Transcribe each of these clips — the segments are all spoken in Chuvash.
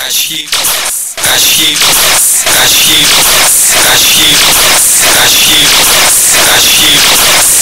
Каҫхи Каҫхи Каҫхи Каҫхи Каҫхи Каҫхи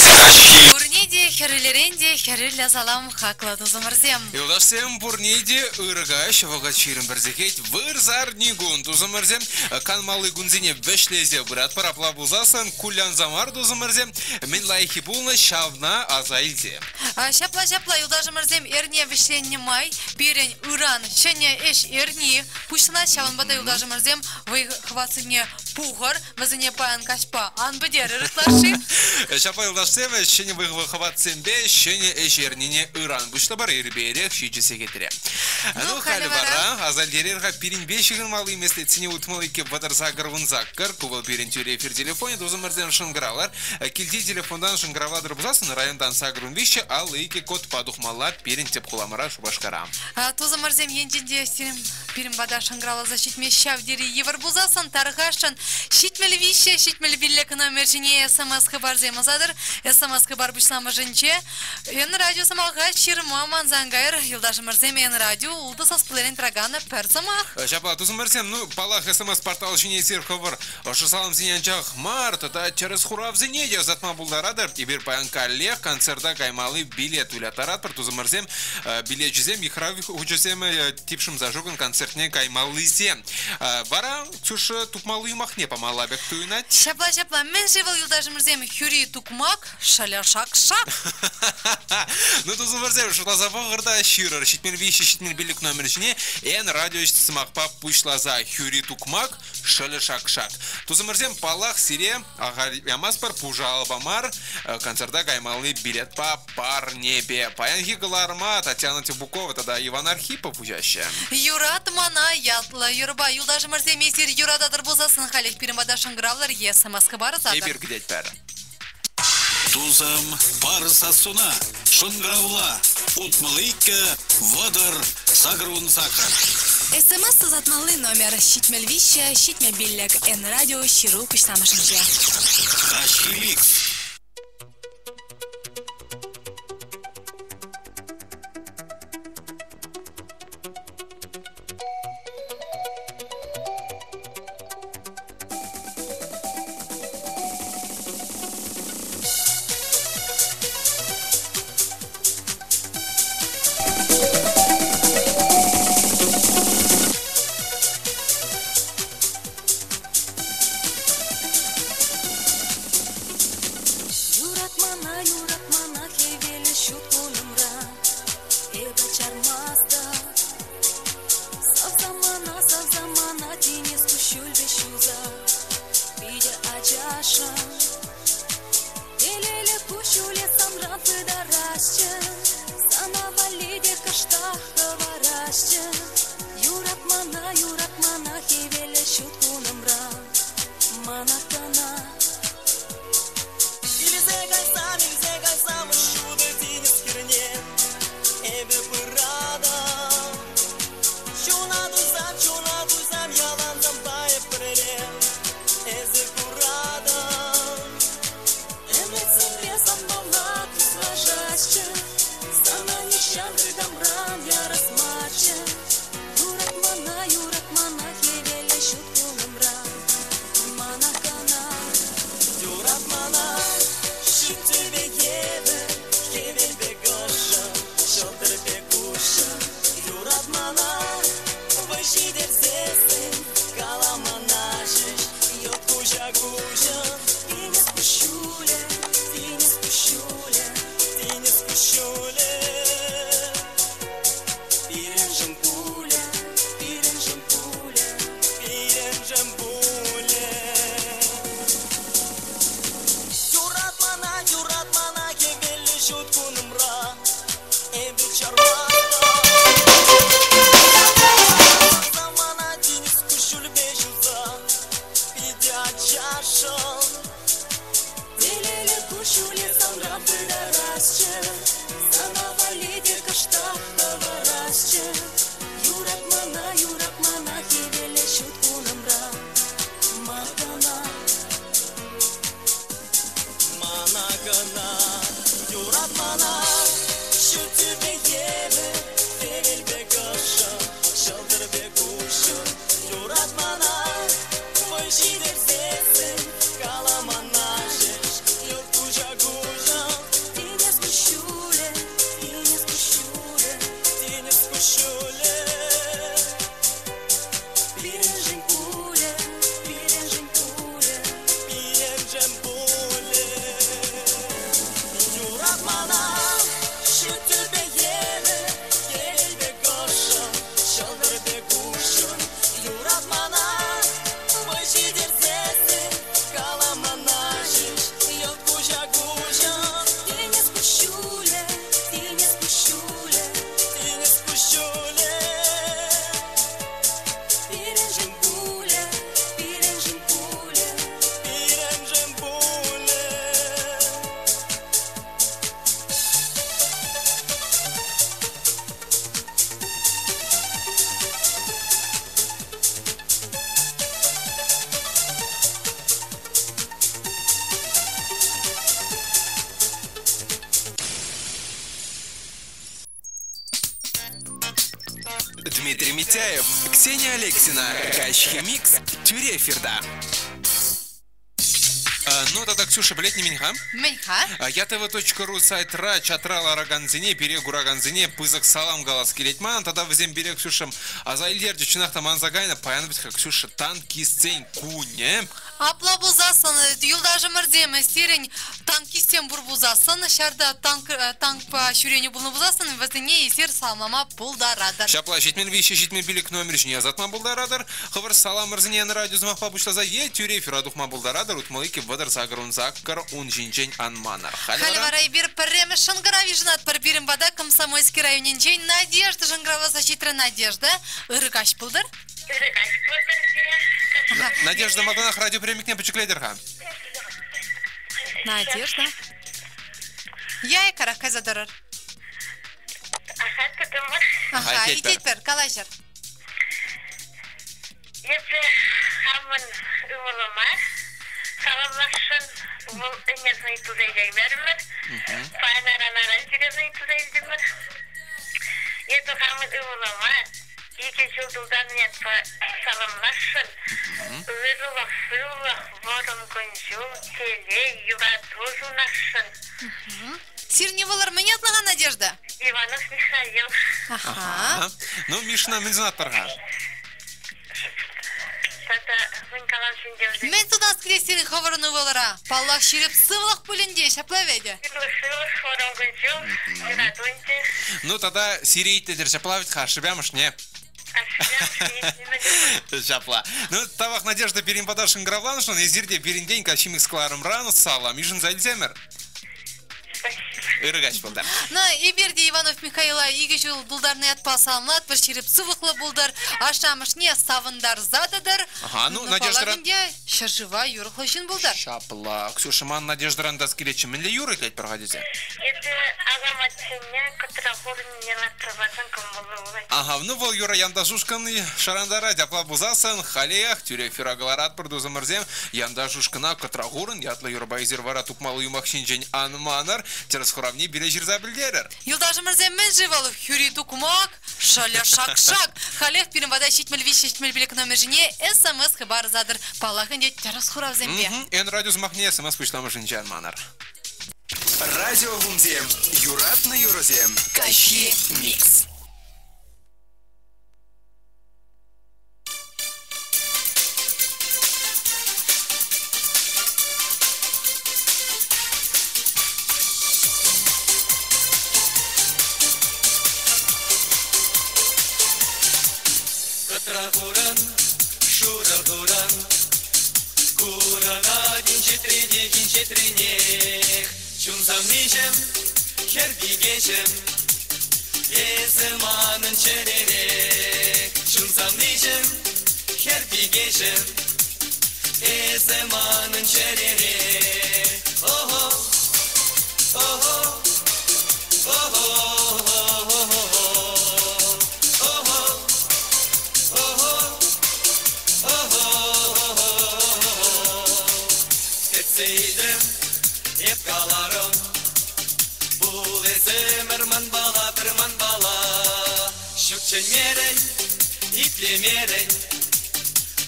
Каҫхи Пурне те хӗрӳлерен те хӗрӳллӗ салам, хаклӑ тусӑмӑрсем! Юлташсем, пурне те ырӑ каҫ, вӑхӑт 21 сехет, вырсарникун, тусӑмӑрсем, канмалли кунсене вӗҫлесе пыратпӑр. Апла пулсассӑн кулянса мар, тусӑмӑрсем, мӗн лайӑххи пулнӑ, ҫавна аса илсе. Ҫапла, ҫапла, юлташӑмӑрсем, эрне вӗҫленнӗ май пирӗн ыран ҫӗнӗ ӗҫ эрни пуҫланать. Ҫавӑнпа та, юлташӑмӑрсем, вӑй-хӑватсене пухӑр, вӗсене паян каҫпа ан пӗтерӗр ытлашши. Ҫапла, юлташсем, ҫӗнӗ вӑй-хӑватсемпе ҫӗнӗ ӗҫ эрнине ыран пуҫлӑпӑр, ирпе ирех ҫичӗ сехетре. Ну, халӗ вара аса илтерер-ха пирӗнпе ҫыхӑнмалли меслетсене 62 38 18. Ку вӑл пирӗн тӳрӗ эфир телефонӗ, тусӑмӑрсем шӑнкӑравлар. Килти телефонтан шӑнкӑравлатӑр пулсассӑн районтан 82 52 кодпа тухмалла пирӗн тӗп хуламӑра Шупашкара. Тусӑмӑрсем енчен те сирӗн пирӗн пата шӑнкӑравласа ҫитме ҫав тери йывӑр пулсассӑн тархасшӑн 73 75 номер ҫине СМС-хыпарсем ӑсатӑр. СМС-хыпар пуҫламӑшӗнче Эн радио сӑмаха ҫырма мансан кайӑр. Юлташӑмӑрсем Эн радио ултӑ саспаллирен тӑракан пӗр сӑмах. Ҫапла, тусӑмӑрсем, ну, паллах, СМС-портал ҫине эсир хӑвӑр Ӑшӑ саламсене анчах мар тата тӗрӗс хуравсене те ӑсатма пултаратӑр. Эпир паян каллех концерта каймалли билет выляттаратпӑр. Тусӑмӑрсем, билечӗсем, йыхрав хучӗсем Типшӗм Сашукӑн концертне каймаллисем. Вара Ксюша тупмалли юмахне памалла пек туйӑнать. Ҫапла, ҫапла. Мӗн-ши вӑл, юлташӑмӑрсем, хӳри тукмак, шӑлӗ шак-шак? Ну, тусӑмӑрсем, шутласа пӑхӑр та ҫырӑр. 73 75 номер ҫине Н радио сӑмахпа пуҫласа хӳри тукмак, шӑлӗ шак-шак. Тусӑмӑрсем, паллах, сире ахаль ямастпӑр, пушӑ алӑпа мар, концерта каймалли билетпа парнепе. Паянхи кӑларӑма Татьяна Тюбукова тата Иван Архипов уҫаҫҫӗ. Юрат мана ятлӑ юрӑпа юлташӑмӑрсем эсир юрататӑр пулсассӑн халех пирӗн пата шӑнкӑравлӑр е смс-хыпар ӑсатӑр. Эпир кӗтетпӗр. Тусӑм, пар сассуна, шӑнкӑравла, 62 30 88. СМС ӑсатмалли номер 73 75 Н-радио ҫыру пуҫламӑшӗнче. Каҫхи микс. Юратмана, юратмана хӗвелӗ ҫут кунӑмра эпӗ чармастӑп. Савса мана, савса мана тинӗс куҫҫульпе ҫуса питӗ ачашӑн. Телейлӗ куҫҫуле санран пытарасчӗ, сана валли те кӑштах хӑварасчӗ. Юрат мана, юрат мана хӗвеллӗ ҫут кунӑмра, мана кӑна. Илсе кайсам, илсе кайсам ҫутӑ тинӗс хирне эпӗ пыратӑп. Чуна туйсам, чуна туйсам ялан санпа эп пӗрле. Эсӗ куратӑн. Ӗмӗтсемпе санпала туслашасчӗ, сана нихҫан ытамран ярас марччӗ. Юрат мана, юрат мана хӗвеллӗ ҫут кунӑмра, мана кӑна. Юрат мана, ҫут тӳпе евӗр, хӗвел пек ӑшӑ, ҫӑлтӑр пек уҫӑ. Юрат мана, вӑй ҫитерсессӗн, кала мана ҫеҫ, йӑлт куҫа-куҫӑн. Тинӗс куҫҫулӗ, тинӗс куҫҫулӗ, тинӗс куҫҫулӗ. Пирӗншӗн пулӗ, пирӗншӗн пулӗ, пирӗншӗн пулӗ. Юрат мана, юрат мана, хӗвеллӗ ҫут кунӑмра эпӗ чармастӑп. Мана тинӗс куҫҫульпе ҫуса питӗ ачашӑн. Телейлӗ куҫҫуле санран пытарасчӗ, сана валли те кӑштах хӑварасчӗ. Юрат мана, юрат мана хӗвеллӗ ҫут кунӑмра, мана кӑна. Мана кӑна, юрат мана, ҫут тӳпе евӗр, хӗвел пек ӑшӑ, ҫӑлтӑр пек уҫӑ. куҫҫулӗ. Пирӗншӗн пулӗ, пирӗншӗн пулӗ, пирӗншӗн пулӗ. Дмитрий Митяев, Ксения Алексина, Каҫхи микс, тӳрӗ эфирта. Ну, тата Ксюша пӗлетни мӗн-ха? Мӗн-ха? ЯТВ.ру сайтра чатра ларакансене, пире куракансене пысӑк салам калас килет ман. Тата вӗсем пире, Ксюша, аса илтерчӗ, чӑнах та манса кайнӑ. Паян вӗт-ха, Ксюша, танкистсен кунӗ. Апла пулсассӑн, юлташӑмӑрсем, сирӗн танкистсем пур пулсассӑн, ҫарта танк, танкпа ҫӳренӗ пулнӑ пулсассӑн, вӗсене эсир саламлама пултаратӑр. Ҫапла, 73 75 номер ҫине ӑсатма пултаратӑр. Хӑвӑр саламӑрсене радио сӑмахпа пуҫласа е тӳре эфира тухма пултаратӑр. 62 38 18 ун ҫинчен ан манӑр. Халӗ вара эпир пӗрремӗш шӑнкӑрав йышӑнатпӑр. Пирӗн пата Комсомольски районӗнчен Надежда шӑнкӑравласа ҫитрӗ. Надежда, ырӑ каҫ пултӑр. Ырӑ каҫ пултӑр сире. Надежда, малтанах радиоприемникне пӗчӗклетӗр-ха. Надежда. Яйкарах кайса тӑрӑр. Аха, тытӑмӑр. Аха, итлетпӗр, калаҫӑр. Эпӗ хамӑн ывӑлӑма саламласшӑн. Вӑл ӗнер туса илеймерӗмӗр. Паян аран-аран ҫӳресе туса илтӗмӗр. Эпӗ хамӑн ывӑлӑма икӗ ҫул тултан ятпа саламласшӑн. Ырӑлӑх, сывлӑх, вӑрӑм кун-ҫул, телей, юрату сунасшӑн. Сирӗн ывӑлӑр мӗн ятлӑ-ха, Надежда? Иванов Михаил. Аха. Ну, Мишӑна мӗн сунатпӑр-ха? Тата мӗн калас ӗнтӗ? Мӗн сунас килет сирӗн хӑвӑрӑн ывӑлӑра? Паллах, ҫирӗп сывлӑх пуль ӗнтӗ, ҫапла вӗт? Сывлӑх, сывлӑх, вӑрӑм кун-ҫул, юрату ӗнтӗ. Ну, тата сире итлетӗр ҫапла вӗт-ха, ашшӗпе амӑшне. Ҫапла. Ну, тавах, Надежда, пирӗн пата шӑнкӑравланӑшӑн. Эсир те пирӗнтен каҫимикс кӑларӑмран салам йышӑнса илсемӗр. Ырӑ каҫ пултӑр. Ну, эпир те Иванов Михаила икӗ ҫул тултарнӑ ятпа саламлатпӑр, ҫирӗп сывлӑхлӑ пултӑр, ашшӗ-амӑшне савӑнтарса тӑтӑр. Ага, ну, Надеждӑран... ӗнтӗ ҫӗршыва юрӑхлӑ ҫын пултӑр. Ҫапла. Ксюша, ман Надеждӑран тас килетчӗ. Мӗнле юрӑ итлетпӗр-ха тесе? Эпӗ асаматсене кӑтра хурӑнне лартса парсан кӑмӑллӑ пулать. Ага, ну вӑл юрӑ Янташ ушкӑн шӑрантарать. Апла пулсассӑн халех тӳрех эфира кӑларатпӑр, тусӑмӑрсем. Янташ ушкӑна Кӑтра хурӑн ятлӑ юрӑпа эсир вара тупмалли юмах ҫинчен ан манӑр. Тӗрӗс хуравне пире ҫырса пӗлтерӗр. Юлташӑмӑрсем, мӗн-ши вӑл хӳри тукмак, шӑлӗ шак-шак? Халех пирӗн пата 73 75 номер ҫине СМС хыпар ӑсатӑр. Паллах ӗнтӗ, тӗрӗс хуравсемпе. Эн радио сӑмахне СМС пуҫламӑшӗнче ан манӑр. Радио хумсем, юратнӑ юрӑсем. Каҫхи микс. Кӑтра хуран, шурӑ хуран, курӑнать инҫетренех, инҫетренех. Чун савниҫӗм, хӗр пикеҫӗм, эсӗ манӑн чӗререх. Чун савниҫӗм, хӗр пикеҫӗм, эсӗ манӑн чӗререх. Охо, охо, охо, охо, охо, охо, охо. Кӗтсе илтӗм, эп каларӑм, пул эсӗмӗр манпала, пӗр манпала. Ҫук чӗнмерӗн, итлемерӗн,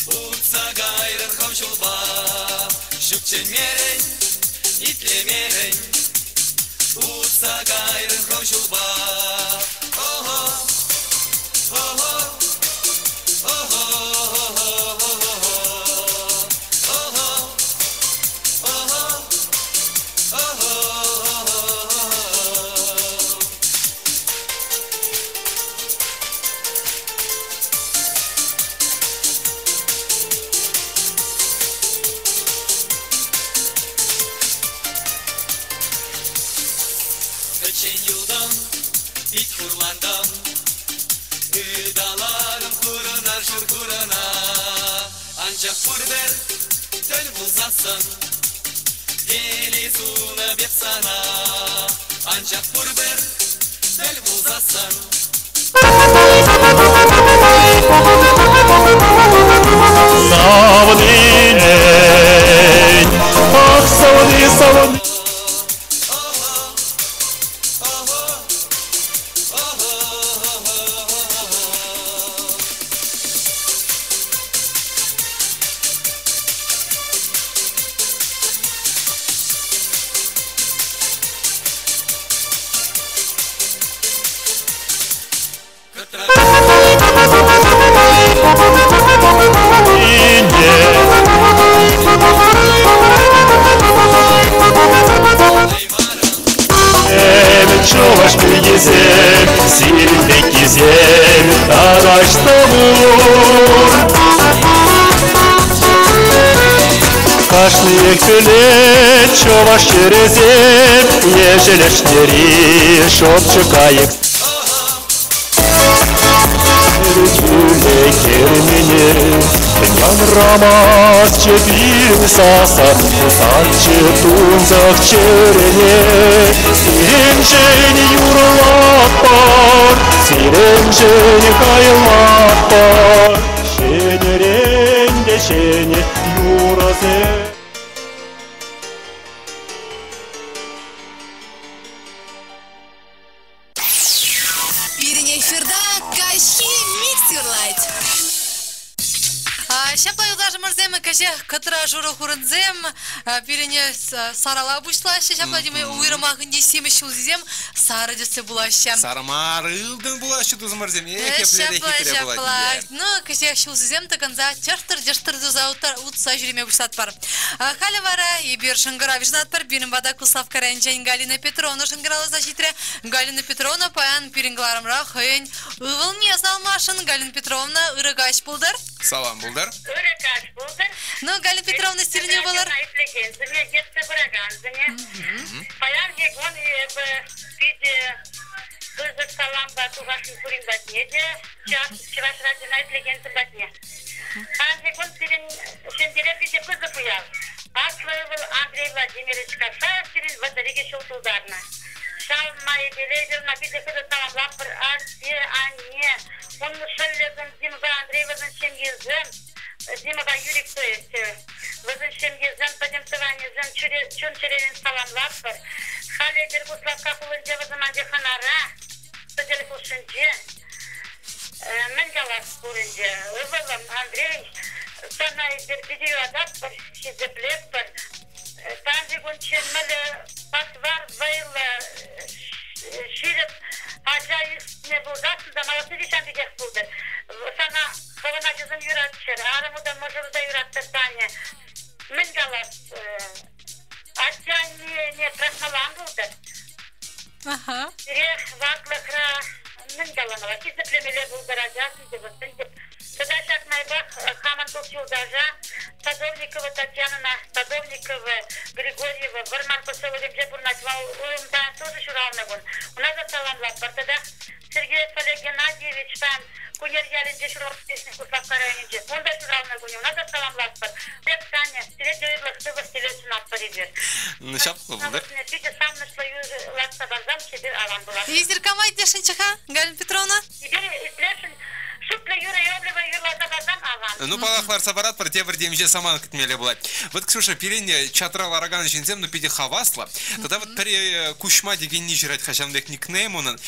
утса кайрӑн хӑв ҫулпа. Ҫук чӗнмерӗн, итлемерӗн, утса кайрӑн хӑв ҫулпа. Охо, охо, охо, охо, охо, охо, охо. Пӗччен юлтӑм, пит хурлантӑм. Ыталарӑм хурӑна, шур хурӑна. Анчах пурпӗр тӗл пулсассӑн телей сунӑп эп сана. Анчах пурпӗр тӗл пулсассӑн. Савнине, ах, савни, савни. Чуваш пигизем, сирин тараштамур. Кашниех пӗлет, чӑваш ҫӗрӗсем, ешӗлӗшнери шӑпчӑк кайӑк. Тӳле кермене, янрамастчӗ пирӗн сасӑ, пусатчӗ тунсӑх чӗрене. Сирӗншӗн юрлатпӑр, сирӗншӗн хайлатпӑр, ҫӗнӗрен те ҫӗнӗ юрӑсем. Пирӗн эфирта каҫхи микс юрлать. Ҫапла, юлташӑмӑрсем, кӗҫех кӑтра шурӑ хурӑнсем пирӗн сарала пуҫлаҫҫӗ. Ҫапла теме уйрӑмах ӗнтӗ симӗс ҫулҫисем сарӑ тӗслӗ пулаҫҫӗ. Сармар ылтӑн пулаҫҫӗ, тусӑмӑрсем. Эх, еплерех Ҫапла, хитре пулать ҫапла. ӗнтӗ. Ну, кӗҫех ҫулҫисем тӑкӑнса чӑштӑр-чӑштӑр туса утса ҫӳреме пуҫлатпӑр. Халӗ вара эпир шӑнкӑрав йышӑнатпӑр. Пирӗн пата Куславкка районӗнчен Галина Петровна шӑнкӑравласа ҫитрӗ. Галина Петровна паян пирӗн кӑларӑмра хӑйӗн ывӑлне салмашӑн. Галина Петровна, ырӑ каҫ пултӑр. Салам пултӑр. Ырӑ каҫ пултӑр. Ну, Галина Петровна, сирӗн ывӑлӑр. Итлекенсене, ертсе пыракансене. Паянхи кун эпӗ питӗ пысӑк салампа тухасшӑн пурин патне те, Чӑваш радиона итлекенсем патне. Паянхи кун пирӗн ҫемьере питӗ пысӑк уяв. Аслӑ ывӑл Андрей Владимирович Кашаев пирӗн 32 ҫул тултарнӑ. Ҫав майӗпеле эпир ӑна питӗ хытӑ саламлатпӑр. Атте, анне, ун шӑллӗсем Димӑпа Андрей вӗсен ҫемйисем, Димӑпа Юрий то есть, вӗсен ҫемйисем, пӗтӗм тӑванӗсем чун-чӗререн саламлатпӑр. Халӗ эпир Куславкка хулинче вӗсем анчах хӑнара, сӗтел хушшинче. Мӗн калас пур ӗнтӗ, ывӑлӑм Андрей, сана эпир питӗ юрататпӑр, хисеплетпӗр. Паянхи кунччен мӗнле патвар, вӑйлӑ, ҫирӗп ача ӳснӗ пулсассӑн та малашне те ҫав пекех пултӑр. Сана хӑвӑн ачусем юратчӑр, арӑму та, мӑшӑру та юраттӑр, Таня. Мӗн калас, атте-аннене пӑрахмалла ан пултӑр. Пире ватлӑхра мӗн каламалла, хисеплемелле пултӑр ачасем те, вӗсен те. Тата ҫак майпах хамӑн тус-юлташа Садовникова Татьянӑна, Садовникова Григорьева Вӑрман поселокӗнче пурӑнать. Вӑл унта тоже ҫуралнӑ кун. Ӑна та саламлатпӑр. Тата Сергеев Олег Геннадьевичпа Кунер ялӗнче ҫуралса ӳснӗ Куславкка районӗнче. Унта ҫуралнӑ кунӗ. Ӑна та саламлатпӑр. Эп, Таня, сире те ырлӑх, сывлӑх телей сунатпӑр эпир. Ҫапла пултӑр. Питӗ савӑнӑҫлӑ лартса парсан эпир аван пулать. Эсир кама итлесшӗнччӗ-ха, Галина Петровна? Эпир итлесшӗн шутлӑ юрӑ Иовлева юрласа парсан аван. Ну, паллах, ларса паратпӑр, тепӗр темиҫе самант кӗтмелле пулать. Вот, Ксюша, пирӗн чатра ларакан ҫынсем, ну, питӗ хаваслӑ. Тата вот пӗр Куҫма текенни ҫырать хӑҫан пек никнейм унӑн.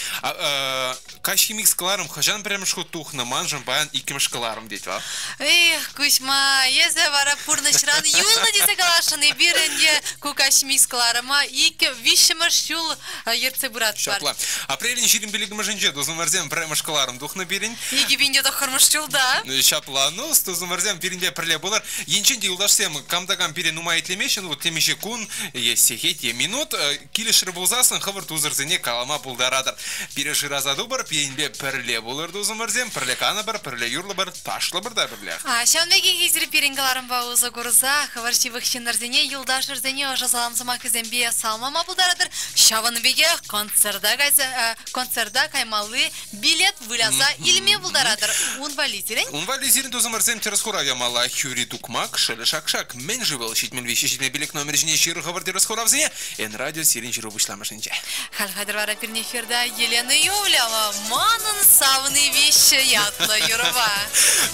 Каҫхи микс кӑларӑм хӑҫан пӗрремӗш хут тухнӑ, маншӑн паян иккӗмӗш кӑларӑм тет вал. Эх, Куҫма, эсӗ вара пурнӑҫран юлнӑ тесе каласшӑн. Эпир ӗнтӗ ку каҫ микс кӑларӑма иккӗ виҫҫӗмӗш ҫул ертсе пыратпӑр. Ҫапла. Апрелӗн 25-мӗшӗнче, тусӑмӑрсем, пӗрремӗш кӑларӑм тухнӑ пирӗн. 2009 ҫулта. Ҫапла. Ну, Микс тусӑмӑрсем пирӗнпе пӗрле пулӑр. Енчен те юлташсем кам та кам пире нумай итлемеҫҫӗ, ну темиҫе кун е сехет е минут килӗшрӗ пулсассӑн хӑвӑр тусӑрсене калама пултаратӑр. Пире шыраса тупӑр, пирӗнпе пӗрле пулӑр тусӑмӑрсем, пӗрле канӑпӑр, пӗрле юрлӑпӑр, ташлӑпӑр та пӗрлех. Ҫавӑн пекех эсир пирӗн кӑларӑмпа усӑ курса хӑвӑр ҫывӑх ҫыннӑрсене, юлташӑрсене ӑшӑ салам сӑмахӗсемпе саламлама пултаратӑр. Ҫавӑн пекех концерта кайса концерта каймалли билет выляса илме пултаратӑр. Ун валли сирӗн? Ун валли сирӗн тусӑмӑрсем тӗрӗс хурав ямалла. Хӳри тукмак, шӑлӗ шак-шак. Мӗн-ши вӑл? 75 75 номер ҫине ҫыр хӑвӑр тӗрӗс хуравсене. Н-радио сирӗн ҫыру пуҫламӑшӗнче. Халь хатӗр вара пирӗн эфирта Елена Ивлева «Манӑн савни виҫҫӗ» ятлӑ юрӑпа.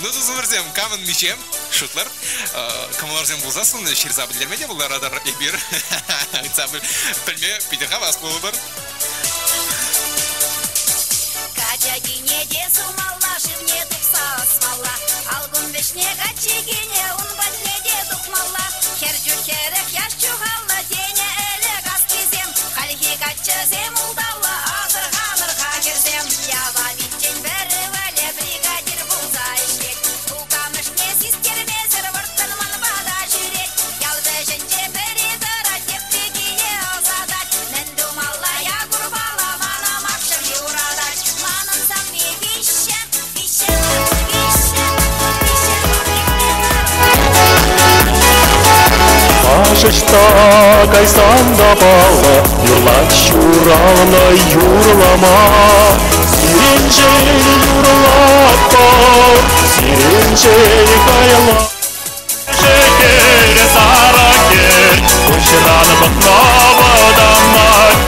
Ну, тусӑмӑрсем, камӑн миҫе? Шутлӑр. Кӑмӑлӑрсем пулсассӑн ҫырса пӗлтерме те пултаратӑр эпир. Ыйтса пӗлме питӗ хавас пулӑпӑр. Качакине те сумалла, шывне тухса ӑсмалла. Алкум вӗҫне каччикине ун патне те тухмалла. Хӗр чух хӗрӗх, яш чухаллӑ тенӗ ӗлӗк аслисем. Хальхи каччӑсем ултавлӑ, асӑрханӑр-ха, хӗрсем. Яла витчен пӗр ывӑлӗ бригадир пулса ӗҫлет. Кукамӑшне систермесӗр вӑрттӑн ман пата ҫӳрет. Ял вӗҫӗнче пӗри тӑрать, тепри киле ӑсатать. Мӗн тумалла Якурпала мана макҫӑм юратать. Манӑн савни виҫҫӗ, виҫҫӗ мар, виҫҫӗ, виҫҫӗ мар, иккӗ мар. Ӑҫта кайсан та паллӑ, юрлать ҫуралнӑ юрлама. Сирӗншӗн юрлатпӑр, сирӗншӗн кайла. Шекер, сарӑ хӗр, куҫран пӑхма вӑтанать.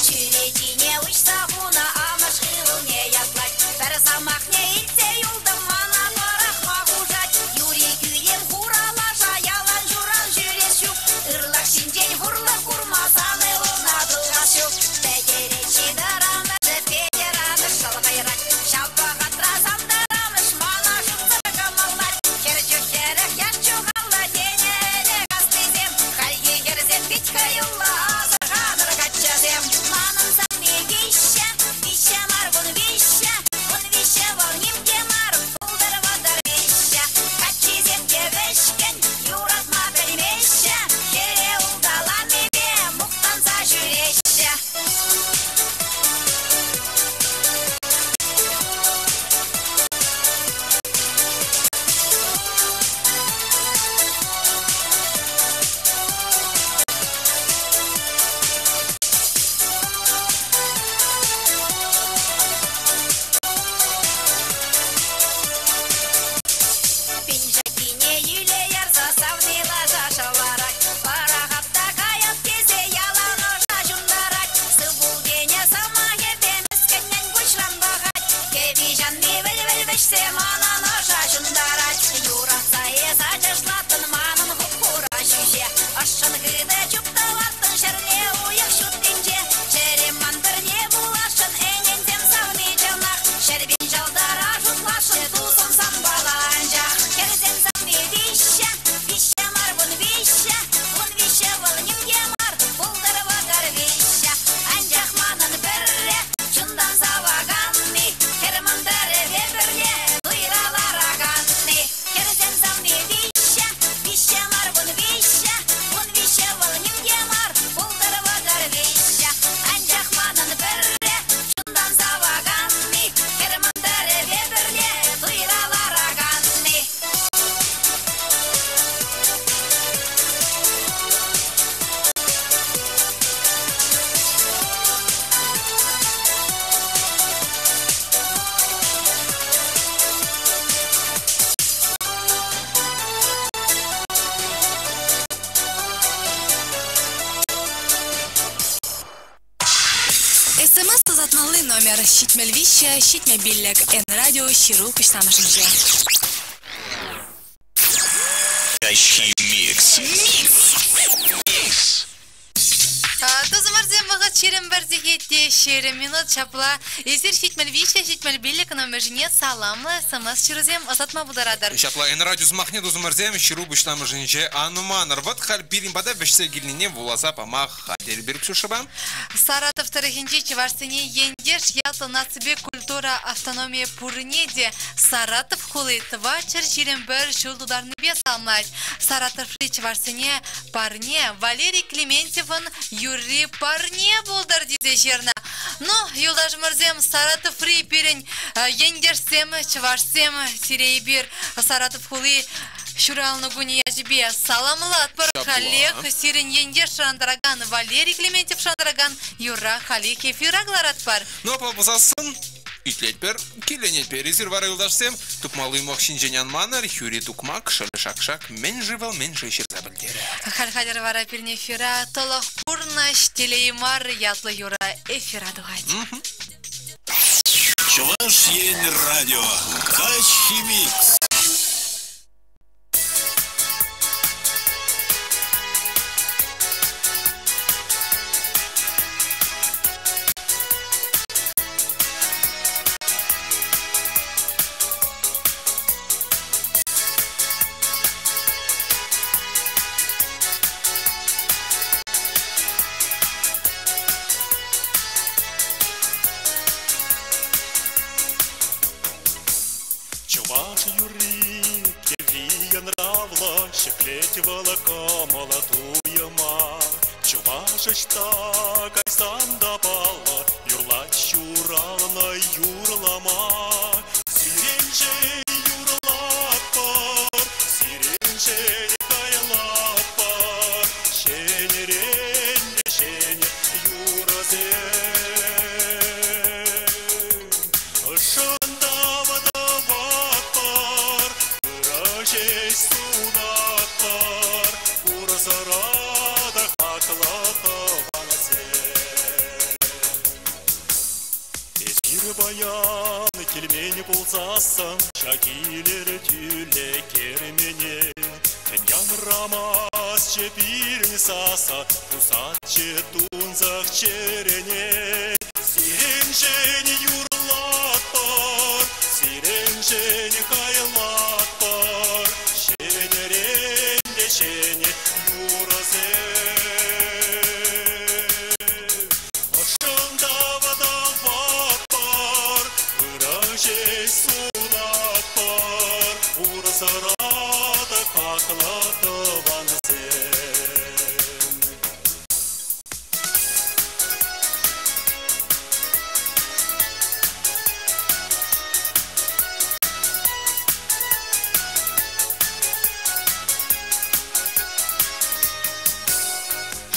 Чӳречине уҫса хунӑ амӑш ывӑлне ятлать. Пӗр сӑмахне илтсе юлтӑм, мана пӑрахма хушать. Юри кӳлем хура лаша ялан ҫуран ҫӳрес ҫук. Ырлӑх ҫинчен хурлӑх курмасан ывӑлна тухас ҫук. Пӗтерет Ҫитӑр амӑшӗ, Петӗр амӑш шӑл хӑйрать. Ҫав вӑхӑтра Сантӑр амӑш мана шутсӑр кӑмӑллать. Хӗр чух хӗрӗх, яш чухаллӑ тенӗ ӗлӗк аслисем. Хальхи хӗрсем пит хӑюллӑ, асӑрханӑр, каччӑсем. Манӑн савни виҫҫӗ, виҫҫӗ мар, 13, 13 вӑл ним те мар, пултӑр 33. Каччисем те вӗҫкӗн, юратма пӗлмеҫҫӗ, хӗре улталанипе мухтанса ҫӳреҫҫӗ. Пиншаккине йӳле ярса савни лаша шӑварать. Пӑрахап та каяп тесе ялан ӑша ҫунтарать. Сыв пул тенӗ сӑмахӗпе мӗскӗннӗн куҫран пӑхать. Кӗпи ҫанни вӗл-вӗл вӗҫсе манӑн ӑша ҫунтарать. Юратса эс ачашлаттӑн манӑн хуп-хура ҫӳҫе. Ӑшшӑн хытӑ чуптӑваттӑн ҫӗрле уйӑх ҫуттинче. Чӗрем ман пӗрле пуласшӑн, ӗненсем савни чӑнах. Ҫӗрпин ҫӑлтӑра шутласшӑн, тусӑм санпала анчах. Хӗрсем савни виҫҫӗ, виҫҫӗ мар, 13, 13 вӑл ним те мар, пултӑр 33. Анчах манӑн пӗрре чунтан саваканни, хӗр мӑнтӑрӗпе пӗрле туйра лараканни. Хӗрсем савни виҫҫӗ, виҫҫӗ мар, 13, 13 вӑл ним те мар, пултӑр 33. Анчах манӑн пӗрре чунтан саваканни, хӗр мӑнтӑрӗпе пӗрле туйра лараканни. СМС ӑсатмалли номер 73 75 Н-радио ҫыру пуҫламӑшӗнче. Каҫхи микс. Микс! Тусӑмӑрсем, вӑхӑт 21 сехет те 20 минут ҫапла. Эсир 73 75 номерҫине саламлӑ СМС-ҫырусем ӑсатма пултаратӑр. Ҫапла Н-радио сӑмахне тусӑмӑрсем ҫыру пуҫламӑшӗнче ан манӑр. Вӑт халь пирӗн пата вӗҫсе килнине вуласа пама хатӗр пир Ксюшӑпа. Саратов тӑрӑхӗнчи чӑвашсене ентеш ятлӑ наципе культура автономийӗ пуррине те Саратов хули 421 ҫул тутарнипе саламлать. Саратоври чӑвашсене парне Валерий Клементьевӑн юрри парне пултӑр тесе ҫырнӑ. Ну, юлташӑмӑрсем, Саратоври пирӗн ентешсем, чӑвашсем, сире эпир Саратов хули ҫуралнӑ кунӗ ячӗпе саламлатпӑр. Халех сирӗн ентеш шантаракан Валерий Клементьев шантаракан юрра халех эфира кӑларатпӑр. Ну, апла пулсассӑн, итлетпӗр, киленетпӗр. Эсир вара, юлташсем, тупмалли юмах ҫинчен ан манӑр, хӳри тукмак, шӑлӗ шак-шак, мӗн-ши вӑл, мӗн-ши ҫырса пӗлтерӗ. Халь-хатӗр вара пирӗн эфира «Тӑлӑх пурнӑҫ телей мар» ятлӑ юрӑ эфира тухать. Чӑваш Ен радио. Каҫхи микс. Чӑваш юрри кӗвви янравлӑ, ҫӗклет вӑл кӑмӑл туйӑма. Чӑваш ӑҫта кайсан та паллӑ, юрлать ҫуралнӑ юрлама. Сирӗншӗн юрлатпӑр, сирӗншӗн хайлатпӑр, ҫӗнӗрен те ҫӗнӗ юрӑсем. Шӑнтавӑтӑватпӑр, ырӑ ҫеҫ сунатпӑр, пурсӑра та хаклӑ тӑвансем. Эсир паян килмен пулсассӑн ҫак илӗртӳллӗ кермене тӗн янрамастчӗ пирӗн сасӑ, пусатчӗ тунсӑх чӗрене. Сирӗншӗн юрлатпӑр, сирӗншӗн хайлатпӑр, ҫӗнӗрен те ҫӗнӗ юрӑсем. Ӑшшӑн тавӑтаватпӑр, ырӑ ҫеҫ сунатпӑр, пурсӑра та хаклӑ тӑвансем.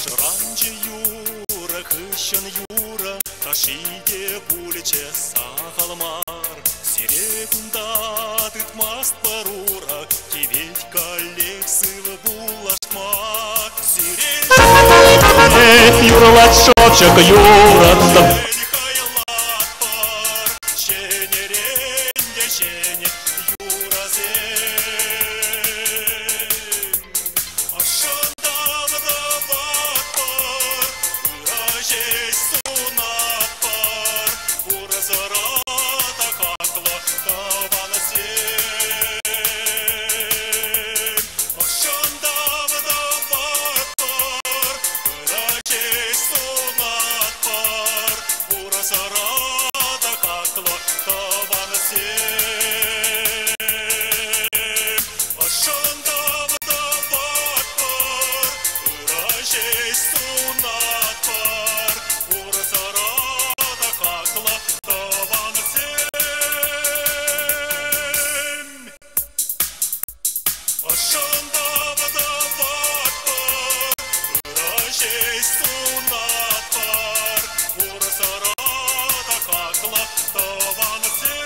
Шӑранчӗ юрӑ хыҫҫӑн юрӑ, ташши те пулчӗ сахал мар. Сире кунта тытмастпӑр ура, тивет каллех сывӑ пулашма. Сире юрлать шӑпчӑк юраттӑм. Хайлатпӑр ҫӗнӗрен те ҫӗнӗ юрӑсем. Ӑшшӑн тавӑтӑватпӑр, ырӑ ҫеҫ сунатпӑр, пурсӑра та хаклӑ тӑвансем. Ӑшшӑн тавӑтӑватпӑр, ырӑ ҫеҫ сунатпӑр, пурсӑра та хаклӑ тӑвансем. Ӑшшӑн тавӑтӑватпӑр, ырӑ ҫеҫ сунатпӑр, пурсӑра та хаклӑ тӑвансем. Ӑшшӑн тавӑтӑватпӑр, ырӑ ҫеҫ сунатпӑр, пурсӑра та хаклӑ тӑвансем.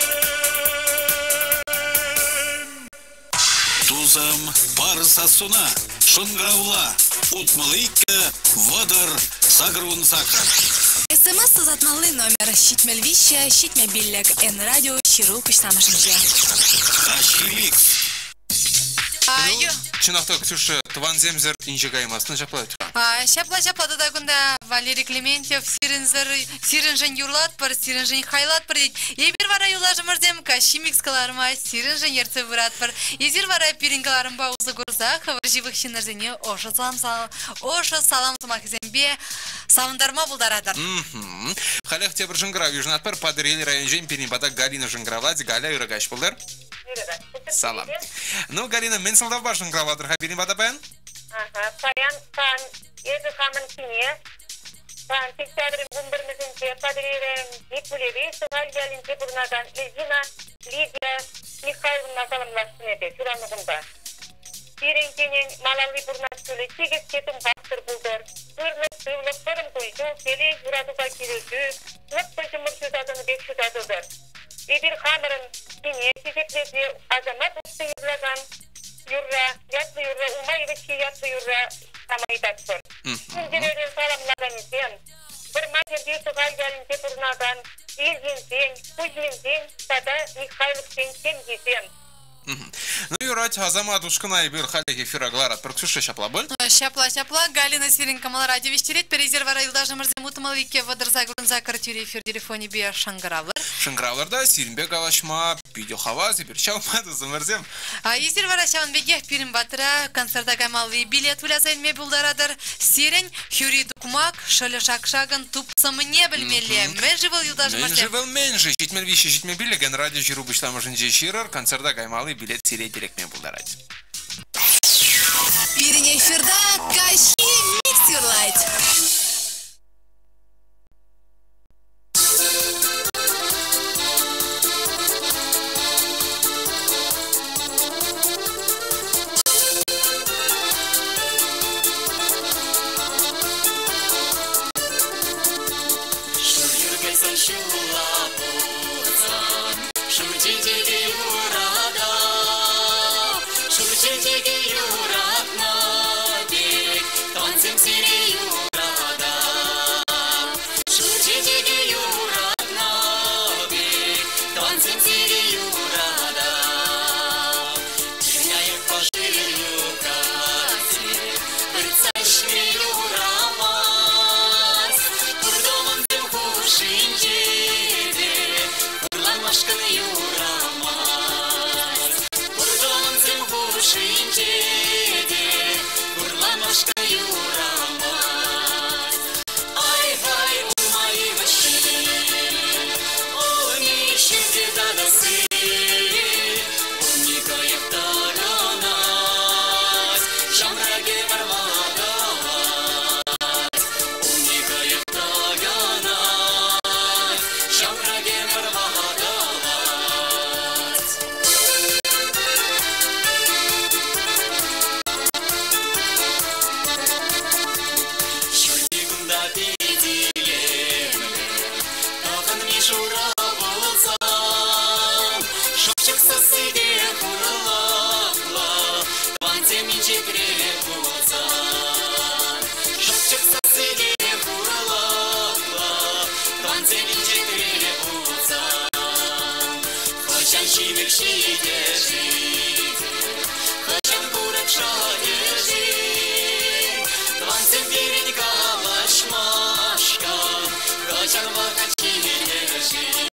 Тусӑм, пар сассуна, шӑнкӑравла, 62 30 88. СМС ӑсатмалли номер 73 75 Н-радио ҫыру пуҫламӑшӗнче. Каҫхи микс. Чӑнах та, Ксюша, тӑвансемсӗр инҫе каймастӑн ҫапла вӗт-ха. Ҫапла, ҫапла тата кунта Валерий Клементьев сирӗнсӗр, сирӗншӗн юрлатпӑр, сирӗншӗн хайлатпӑр тет. Эпир вара юлташӑмӑрсем каҫхи микс кӑларӑма сирӗншӗн ертсе пыратпӑр. Эсир вара пирӗн кӑларӑмпа усӑ курса хӑвӑр ҫывӑх ҫыннӑрсене ӑшӑ салам, ӑшӑ салам сӑмахӗсемпе савӑнтарма пултаратӑр. Халех тепӗр шӑнкӑрав йышӑнатпӑр. Патӑрьел районӗнчен пирӗн пата Галина шӑнкӑравлать. Галя, ырӑ каҫ пултӑр. Ырӑ каҫ пултӑр. Салам. Ну, Галина, мӗн сӑлтавпа шӑнкӑравлатӑр-ха пирӗн пата паян? Аха, паян сан эсӗ хамӑн кине сан сентябрӗн вунпӗрмӗшӗнче Патӑрьелӗнчи Пулеви Шӑхаль ялӗнче пурӑнакан Ильина Лидия Михайловна саламласшӑн эпӗ ҫуралнӑ кунпа. Пирӗн кинӗн малалли пурӑнас ҫулӗ тикӗс те тумхахсӑр пултӑр. Ырлӑх-сывлӑх, вӑрӑм кун-ҫул, телей, юратупа килӗшӳ, лӑпкӑ ҫумӑр ҫуса тӑнӑ пек ҫуса тӑтӑр. Эпир хамӑрӑн кине хисеплесе Асамат усси юрлакан юрра, ятлӑ юрра, Улма йывӑҫҫи ятлӑ юрра кама ыйтатпӑр. Чун-чӗререн саламлаканӗсем, Вӑрман хӗрри Шӑхаль ялӗнче пурӑнакан Ильинсен, Кузьминсен тата Михайловсен ҫемйисем. Ну, юрать, Асамат ушкӑна эпир халех эфира кӑларатпӑр. Ксюша, ҫапла пуль? Ҫапла, ҫапла. Галина сирӗн кӑмӑлӑра тивӗҫтеретпӗр. Эсир вара юлташӑмӑрсем утмӑл иккӗ вӑтӑрса курӑнса кӗр эфир телефонӗпе шӑнкӑравлӑр. Шӑнкӑравлӑр та сирӗнпе калаҫма питӗ хавас эпир. Ҫавӑнпа тусӑмӑрсем. Эсир вара ҫавӑн пекех пирӗн патра концерта каймалли билет выляса илме пултаратӑр. Сирӗн Хӳри тукмак, шӑлӗ шак-шакӑн тупсӑмне пӗлмелле. Мӗн-ши вӑл, юлташӑмӑрсем? Мӗн-ши вӑл, мӗн-ши? 73 75 радио ҫыру пуҫламӑшӗнче ҫырӑр, концерта каймалли билет сире те лекме пултарать. Пирӗн эфирта каҫхи микс юрлать. Шур юр кайсан ҫула пулсан, шур чечеке юратап. Шур чечеке юратнӑ пек, тӑвансем сире юратап. Шур чечеке юратнӑ пек, тӑвансем сире юратап. Пирӗн айӑппа шыв юхать, выртса ӗҫме юрамасть. Пур тӑвансем хушшинче те хурланмашкӑн юрамасть. Пур тӑвансем хушшинче те хурланмашкӑн юрамасть. Ай-хай, улма йывӑҫҫи, улми ҫӳлте татасси, улми кайӑк такӑнать, ҫамрӑкӗ вӑрматать. Улми кайӑк такӑнать, ҫамрӑкӗ вӑрматать. Ҫурхи кунта пит илемлӗ, тӑхӑнми шура пулсан, шӑпчӑк сасси те хурлӑхлӑ, тӑвансем инҫетре пулсан. Шӑпчӑк сасси те хурлӑхлӑ, тӑвансем инҫетре пулсан. Хӑҫан ҫимӗк ҫитӗ-ши, хӑҫан курӑк шӑтӗ-ши? Тӑвансем пирӗн калаҫмашкӑн хӑҫан вӑхӑт ҫитӗ-ши?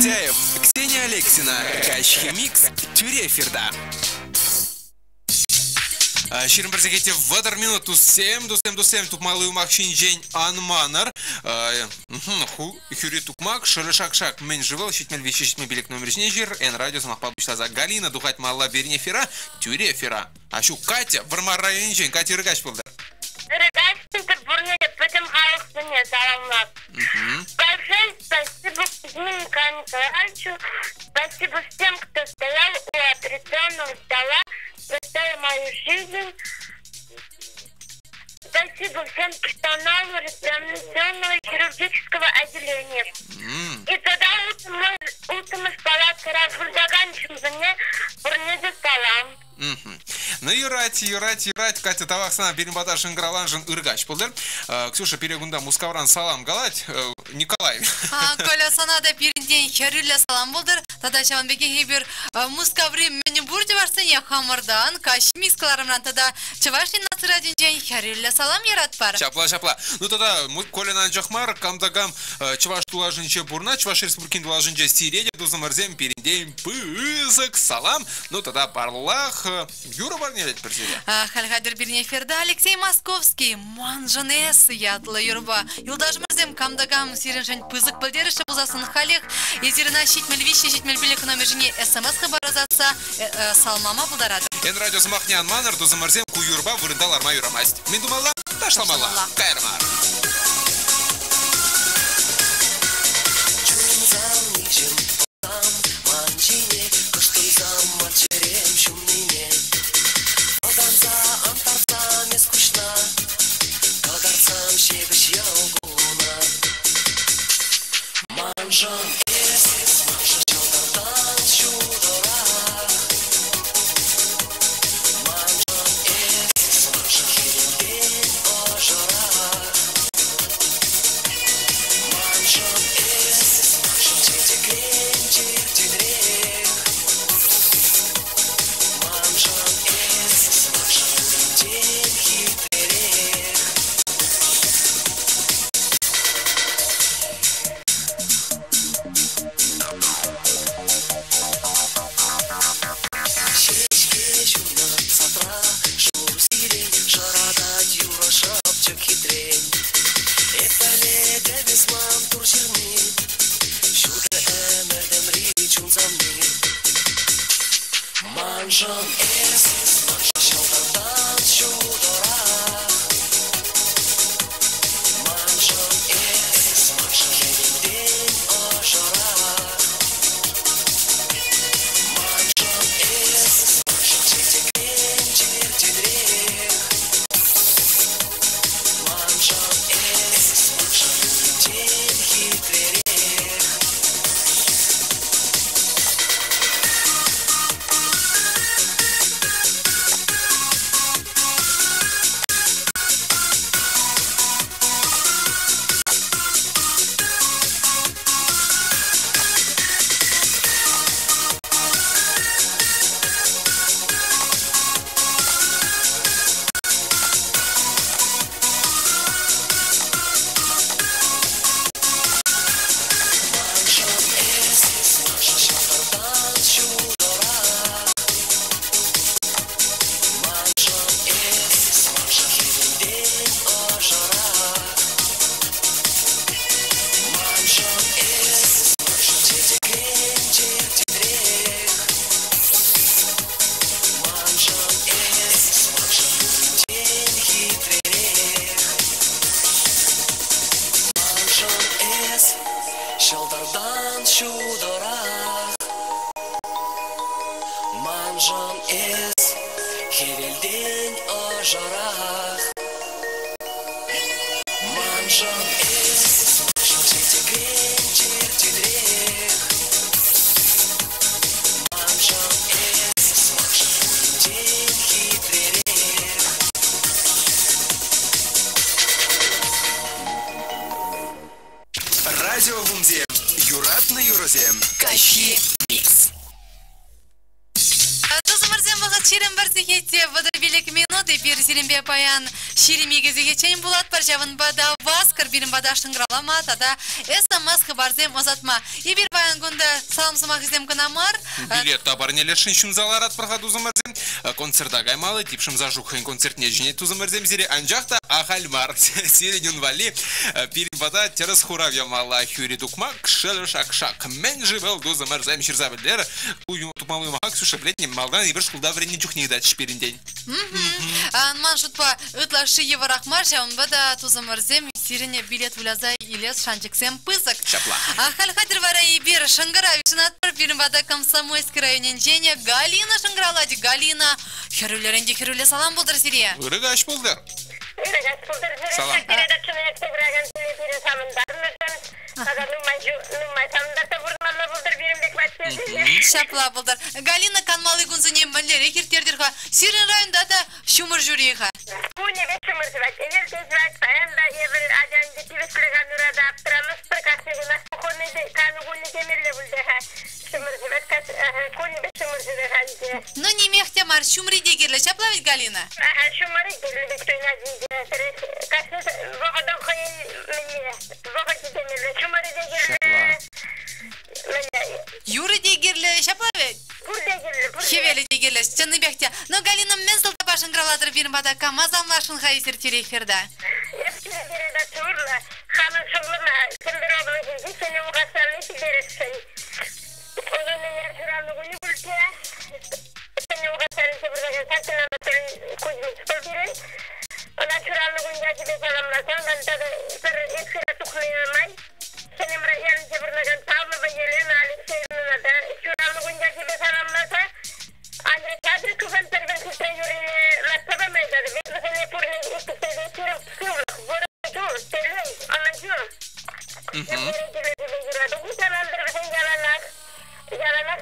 Митяев, Ксения Алексина, Каҫхи микс, тӳре эфирта. 21 сехете 30 минут туссем, туссем, туссем тупмалли юмах ҫинчен ан манӑр. Хӳри тукмак, шӑрӑ шак-шак, мӗн шывӑл, 73 75 номер ҫине ҫыр, Н радио сӑмахпа пуҫласа Галина тухать малла пирӗн эфира, тӳре эфира. А ҫук, Катя, Вӑрмар районӗнчен Катя Ыркаҫ пултӑр. Ыркаҫ пултӑр пурне те пӗтӗм халӑхсене саламлап. Большое спасибо Кузьме Николаевичу, спасибо всем, кто стоял у операционного стола, спасая мою жизнь. Спасибо всем персоналу реанимационного хирургического отделения. И тогда утром из палаты выртакан ҫынсене пурне те салам. Ну, юрать, юрать, юрать. Катя, тавах сана пирӗн пата шӑнкӑравланшӑн ыркаҫ пултӑр. Ксюша, пире кунта Мускавран салам калать. Николай. Коля, сана та пирӗнтен хӗрӳллӗ салам пултӑр. Тата ҫавӑн пекех эпир Мускаври мӗнпур чӑвашсене хамӑртан, каҫ микс кӑларӑмран тата Чӑваш Ен наци радинчен хӗрӳллӗ салам яратпӑр. Ҫапла, ҫапла. Ну тата Колян анчах мар, кам та кам Чӑваш тулашӗнче пурӑнать, Чӑваш Республикин тулашӗнче сире те, тусӑмӑрсем, пирӗнтен пысӑк салам. Ну тата паллах, юрӑ парнелетпӗр сире. Халь хатӗр пирӗн эфирта Алексей Московский «Маншӑн эс» ятлӑ юрӑпа. Юлташӑмӑрсем, кам та кам сирӗншӗн пысӑк пӗлтерӗшлӗ пулсассӑн халех эсир ӑна 73 75 номер ҫине СМС хыпар ӑсатса салмама пултаратӑр. Эн радио сӑмахне ан манӑр, тусӑмӑрсем, ку юрӑпа вырӑнта ларма юрамасть. Мӗн тумалла? Ташламалла. Кайрӑмӑр. Чун ман ҫине кӑштӑрсам ман чӗрем ҫумнине. Вӑтанса антарсам эс куҫна, кӑтартсам ҫепӗҫ йӑл кулла. Маншӑн эс, маншӑн ҫӑлтӑртан ҫутӑрах. Маншӑн эс, маншӑн хӗвелтен ӑшӑрах. Маншӑн эс, маншӑн чечекрен чӗртенрех. Маншӑн эс, маншӑн пуринчен хитререх. Ҫеҫке ҫунӑ садра шур сирень шӑратать юрӑ шӑпчӑк хитрен. Эп пӗлетӗп эс ман тур ҫырни, ҫутӑ ӗмӗтӗмри чун савни. Маншӑн эс, маншӑн ҫӑлтӑртан ҫутӑрах. Маншӑн эс, маншӑн хӗвелтен ӑшӑрах. Маншӑн эс, маншӑн чечекрен чӗртенрех. Маншӑн эс, маншӑн пуринчен хитререх. Маншӑн эс, маншӑн ҫӑлтӑртан ҫутӑрах. Маншӑн эс, маншӑн хӗвелтен ӑшӑрах. Маншӑн эс, маншӑн чечекрен чӗртенрех. Маншӑн эс, маншӑн пуринчен хитререх. Маншӑн эс ҫӑлтӑртан ҫутӑрах. Маншӑн эс хӗвелтен ӑшӑрах. Маншӑн эс, маншӑн чечекрен чӗртенрех. Маншӑн эс, маншӑн пуринчен хитререх. Радио Хумсем, юратнӑ юрӑсем. Каҫхи микс. Тусӑмӑрсем вӑхӑт 21 сехетте 35 минут. Эпир сирӗнпе паян 22 сехетчен пулатпӑр. Ҫавӑнпа та васкӑр пирӗн пата шӑнкӑравлама тата СМС хыпарсем ӑсатма. Эпир паян кунта салам сӑмахӗсем кӑна мар. Билет та парнелесшӗн ҫунса ларатпӑр-ха тусӑмӑрсем. Концерта каймалла, типшӗм Сашук хӑйӗн концертне чӗнет тусӑмӑрсем сире. Анчах та ахаль мар. Сирӗн ун валли пирӗн пата тӗрӗс хурав ямалла. Хӳри тукмак, шӗл шак-шак. Мӗн-ши вӑл тусӑмӑрсем ҫырса пӗлтер. Ку тупмалли юмаха Ксюша пӗлетне малтан эпир шкулта вӗреннӗ чухне ыйтатчӗҫ пирӗнтен. Ман шутпа, ытлашши йывӑрах мар, ҫавӑнпа та тусӑмӑрсем сирӗн билет выляса илес шанчӑксем пысӑк. Ҫапла. Халь хатӗр вара эпир шӑнкӑрав йышӑнатпӑр. Пирӗн пата Комсомольски районӗнчен Галина шӑнкӑравлать. Галина, хӗрӳлерен те хӗрӳллӗ салам пултӑр сире. Ырӑ каҫ пултӑр. Ырӑ каҫ пултӑр сире. Салам. Передачӑна ертсе пыракансене пире савӑнтарнӑшӑн тата нумай нумай савӑнтарса пурӑнмалла пултӑр пирӗн пек ваттисене. Ҫапла пултӑр. Галина канмалли кунсене мӗнлерех ирттертӗр-ха? Сирӗн районта та ҫумӑр ҫӳри-ха. Кунӗпе ҫумӑр ҫӑвать, ӗнер те ҫӑвать, паян та эпир ача ӗнтӗ тивӗҫлӗ канура та аптӑрамастпӑр, кашни кунах кухонный кану кунӗ темелле пуль-ха. Ҫумӑр ҫӑвать, кунӗпе ҫумӑр ҫӑвать-ха ӗнтӗ. Ну, нимех те мар, ҫумри те кирлӗ, ҫапла ведь, Галина? Аха, ҫумӑрӗ кирлӗ пек туйӑнать ӗнтӗ. Кашни вӑхӑтӑн хӑйӗн мӗнне, вӑхӑчӗ темелле, ҫумӑрӗ те кирлӗ. Ҫапла. Юрӗ те кирлӗ, ҫапла ведь? Пурте кирлӗ, пурте. Хӗвелӗ те кирлӗ, чӑннипех те. Ну, Галина, мӗн сӑлтавпа шӑнкӑравлатӑр пирӗн пата? Кама саламласшӑн-ха эсир тӳрех эфирта? Эп сире передача урлӑ хамӑн шӑллӑма Чӗмпӗр облаҫӗнчи Ҫӗнӗ Улхашран ҫитересшӗн. Унӑн ӗнер ҫуралнӑ кунӗ пулчӗ. Ҫӗнӗ Улхашран пыракан Саккин Анатолий Кузьмич вӑл пирӗн. Ӑна ҫуралнӑ кун ячӗпе саламласан ман тата пӗр эфира тухнӑ май Ҫӗнӗ ялӗнче пурӑнакан Павлова Елена Алексеевнӑна та ҫуралнӑ кун ячӗпе саламласа Андрей Шадриковӑн пӗр-пӗр хитре юррине лартса пама ыйтатӑп. Вӗсене пурне иккӗшне те ҫирӗп сывлӑх, вӑрӑм ҫул, телей, ӑнӑҫу. Юрату хуҫалантӑр вӗсен яланах. Яланах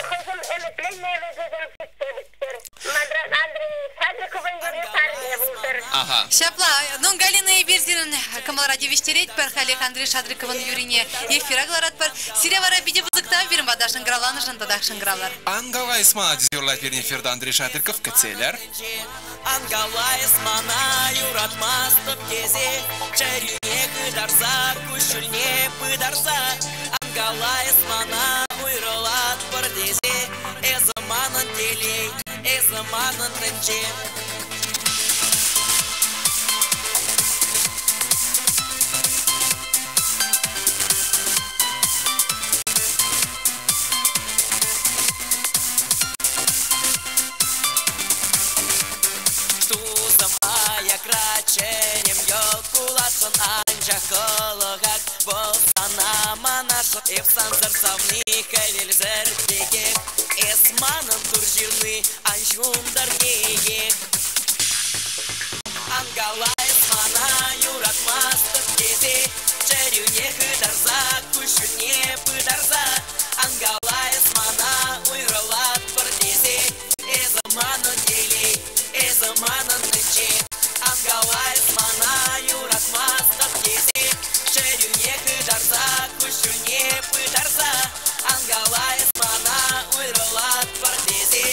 хӑйсем ӗмӗтленнӗ ӗмӗчӗсем ҫитсе пӗттӗр. Манран Андрей Шадриковӑн юрри парне пултӑр. Ага. Ҫапла, ну, Галина, эпир сирӗн кӑмӑлра тивӗҫтеретпӗр. Халех Андрей Шадриковӑн юррине эфира кӑларатпӑр. Сире вара питӗ пысӑк тав пирӗн пата шӑнкӑравланӑшӑн татах шӑнкӑравлар. Ан кала эс мана, тесе юрлать пирӗн эфирта Андрей Шадриков. Кӗтсе илер. Ан кала эс мана юратмастӑп тесе, чӗрӳне хытарса, куҫҫульне пытарса. Ан кала эс мана уйрӑлатпӑр тесе, эсӗ манӑн телей, эсӗ манӑн тӗнче. Тусӑм аякра чӗрем йӑл куласшӑн, анчах кӑлӑхах вӑл сана манасшӑн. Эп сансӑр савни хӗвелсӗр текех, эс манӑн тур ҫырни ан ҫунтӑр текех. Ан кала эс мана юратмастӑп тесе, чӗрӳне хытарса, куҫҫульне пытарса. Ан кала эс мана уйрӑлатпӑр тесе, эсӗ манӑн телей, эсӗ манӑн тӗнче. Ан кала эс мана юратмастӑп тесе, чӗрӳне хытарса, куҫҫульне пытарса. Ан кала эс мана уйрӑлатпӑр тесе,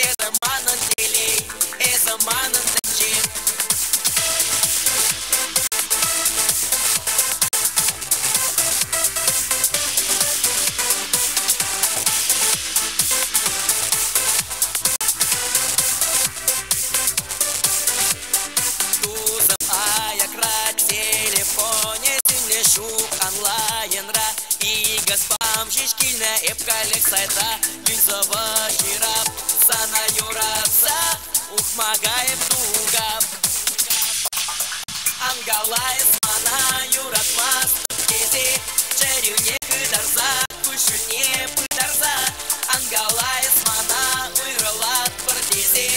эсӗ манӑн телей, эсӗ манӑн тӗнче. Тусӑм аякра телефонӗ сӳннӗ ҫук онлайнра икӗ спам ҫеҫ килнӗ эп каллех сайта юнь-сӑвӑ ҫырап сана юратса ухмаха эп тухап. Ан кала эс мана юратмастӑп тесе, чӗрӳне хытарса, куҫҫульне пытарса. Ан кала эс мана уйрӑлатпӑр тесе,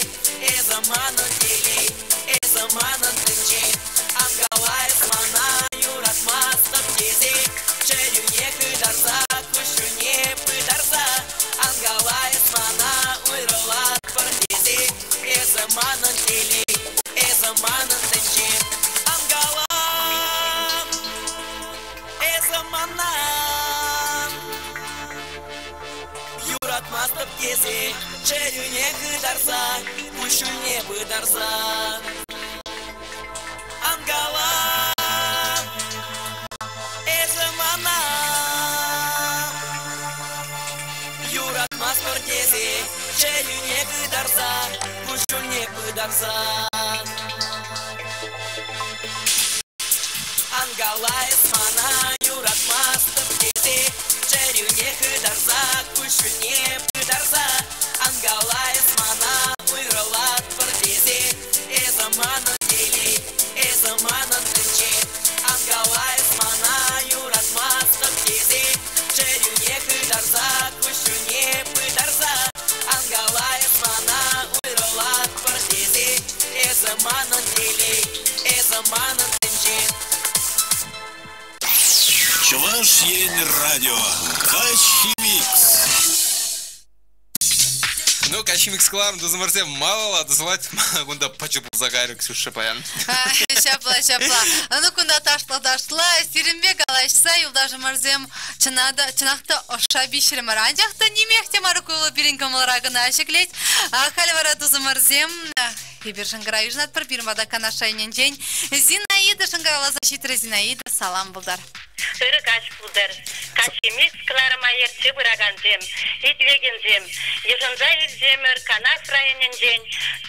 эсӗ манӑн телей, эсӗ манӑн тӗнче. Ан кала эс мана юратмастӑп тесе, чӗрӳне хытарса, куҫҫульне пытарса. Ан кала эс мана уйрӑлатпӑр тесе, эсӗ манӑн телей, эсӗ манӑн тӗнче. Ан кала, эсӗ мана юратмастӑп тесе, чӗрӳне хытарса, куҫҫульне пытарса. хытарса. Ан кала, эсӗ мана юратмастпӑр тесе, чӗрӳне хытарса, куҫҫульне пытарса. Ан кала эс мана юратмастӑп тесе, чӗрӳне хытарса, куҫҫульне пытарса. Ан кала эс мана уйрӑлатпӑр тесе, эсӗ манӑн телей, эсӗ манӑн тӗнче. Ан кала эс мана юратмастӑп тесе, чӗрӳне хытарса, куҫҫульне пытарса. Ан кала эс мана уйрӑлатпӑр тесе, эсӗ манӑн телей, эсӗ манӑн тӗнче. Чӑваш Ен радио. Каҫхи микс. Ну, каҫхи микс кӑларӑм тусӑмӑрсем малалла тӑсӑлать. Кунта пӑчӑ пулса кайрӗ Ксюша паян. Ҫапла, ҫапла. Ну, кунта ташла-ташла, сирӗнпе калаҫса юлташӑмӑрсем чӑнах та ӑшша пиҫрӗмӗр. Анчах та нимех те мар кулӑ пирӗн кӑмӑлра кӑна ҫӗклет. Халь вара тусӑмӑрсем эпир шӑнкӑрав йышӑнатпӑр пирӗн пата Канаш районӗнчен. Зинаида шӑнкӑравласа ҫитрӗ. Зинаида, салам пултар. Ырӑ каҫ пултӑр. Каҫхи кӑларӑма ертсе пыракансем, итлекенсем, йышӑнса илсемӗр Канаш районӗнчен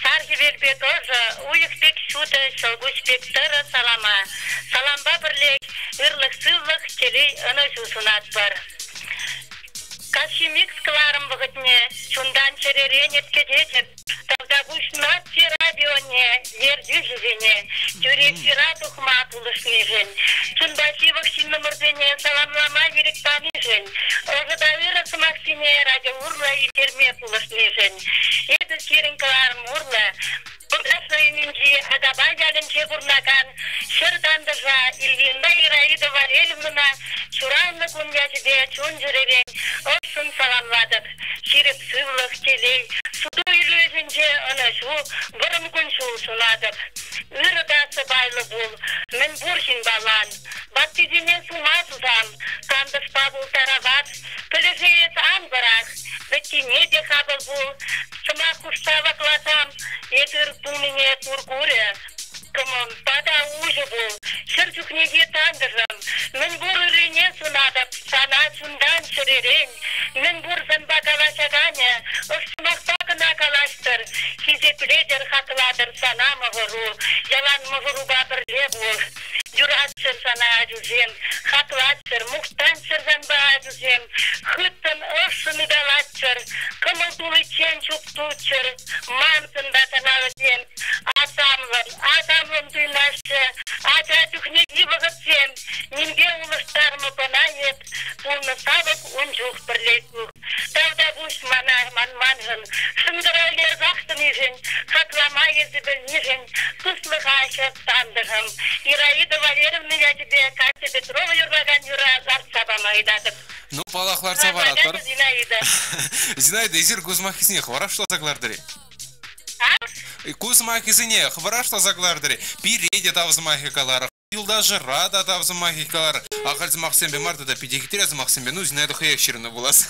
сар хӗвел пек ӑшӑ, уйӑх пек ҫутӑ, ҫӑлкуҫ пек тӑрӑ салама. Салампа пӗрлех ырлӑх-сывлӑх, телей, ӑнӑҫу сунатпӑр. Каҫхи микс кӑларӑм вӑхӑтне чунтан чӗререн эп кӗтетӗп. Тавтапуҫ наци радионе, ертӳҫӗсене тӳре эфира тухма пулӑшнишӗн, чунпа ҫывӑх ҫыннӑмӑрсене саламлама ирӗк панишӗн, ӑшӑ та ырӑ сӑмахсене радио урлӑ илтерме пулӑшнишӗн. Эпӗ сирӗн кӑларӑм урлӑ Муркаш районӗнчи Атапа ялӗнче пурӑнакан хӗр тантӑша Ильина Ираида Валерьевнӑна ҫуралнӑ кун ячӗпе чун-чӗререн ӑшшӑн саламлатӑп. Ҫирӗп сывлӑх, телей, суту-илӳ ӗҫӗнче ӑнӑҫу, вӑрӑм кун-ҫул сунатӑп. Ырӑ та сӑпайлӑ пул, мӗн пур ҫынпалан. Ваттисене сума сусам, тантӑшпа пул тарават, пӗлӗше эс ан пӑрах, вӗттине те хапӑл пул. Сӑмах хушса вакласам, эсир пулнине тур курӗ. Кӑмӑлпа та уҫӑ пул, ҫӗр чухнехи тантӑшӑм. Мӗнпур ыррине сунатӑп сана чунтан чӗререн. Мӗнпур санпа калаҫаканӗ ӑш сӑмахпа кӑна калаҫтӑр, хисеплетӗр, хаклатӑр сана мӑшӑру, ялан мӑшӑрупа пӗрле пул. Юратчӑр сана ачусем, хаклаччӑр, мухтанччӑр санпа ачусем, хыттӑн, ӑшшӑн ыталаччӑр, кӑмӑл туличчен чуптуччӑр, мансӑн та сана вӗсем асамлӑн, асамлӑн туйнаҫҫӗ. Ача чухнехи вӑхӑтсем нимпе улӑштармӑп ӑна эп, пулнӑ савӑк ун чух пӗрле чух. Тавтапуҫ мана манманшӑн, шӑнкӑрав ярсах тӑнишӗн, хаклама эсӗ пӗлнишӗн, туслӑха ҫак тантӑшӑм. Ираида Валерьевна ячӗпе Катя Петрова юрлакан юра лартса пама ыйтатӑп. Ну, паллах, лартса паратпӑр. Зинаида. Зинаида, эсир ку сӑмаххисене хӑвӑрах шутласа кӑлартӑр-и? Ку сӑмахӗсене хӑвӑрах шутласа кӑлартӑр-и? Пире те тав сӑмахӗ каларӑр. Юлташӑра та тав сӑмахӗ калар. Ахаль сӑмахсемпе мар тата питӗ хитре сӑмахсемпе. Ну, Зинаида хӑех ҫырнӑ пулас.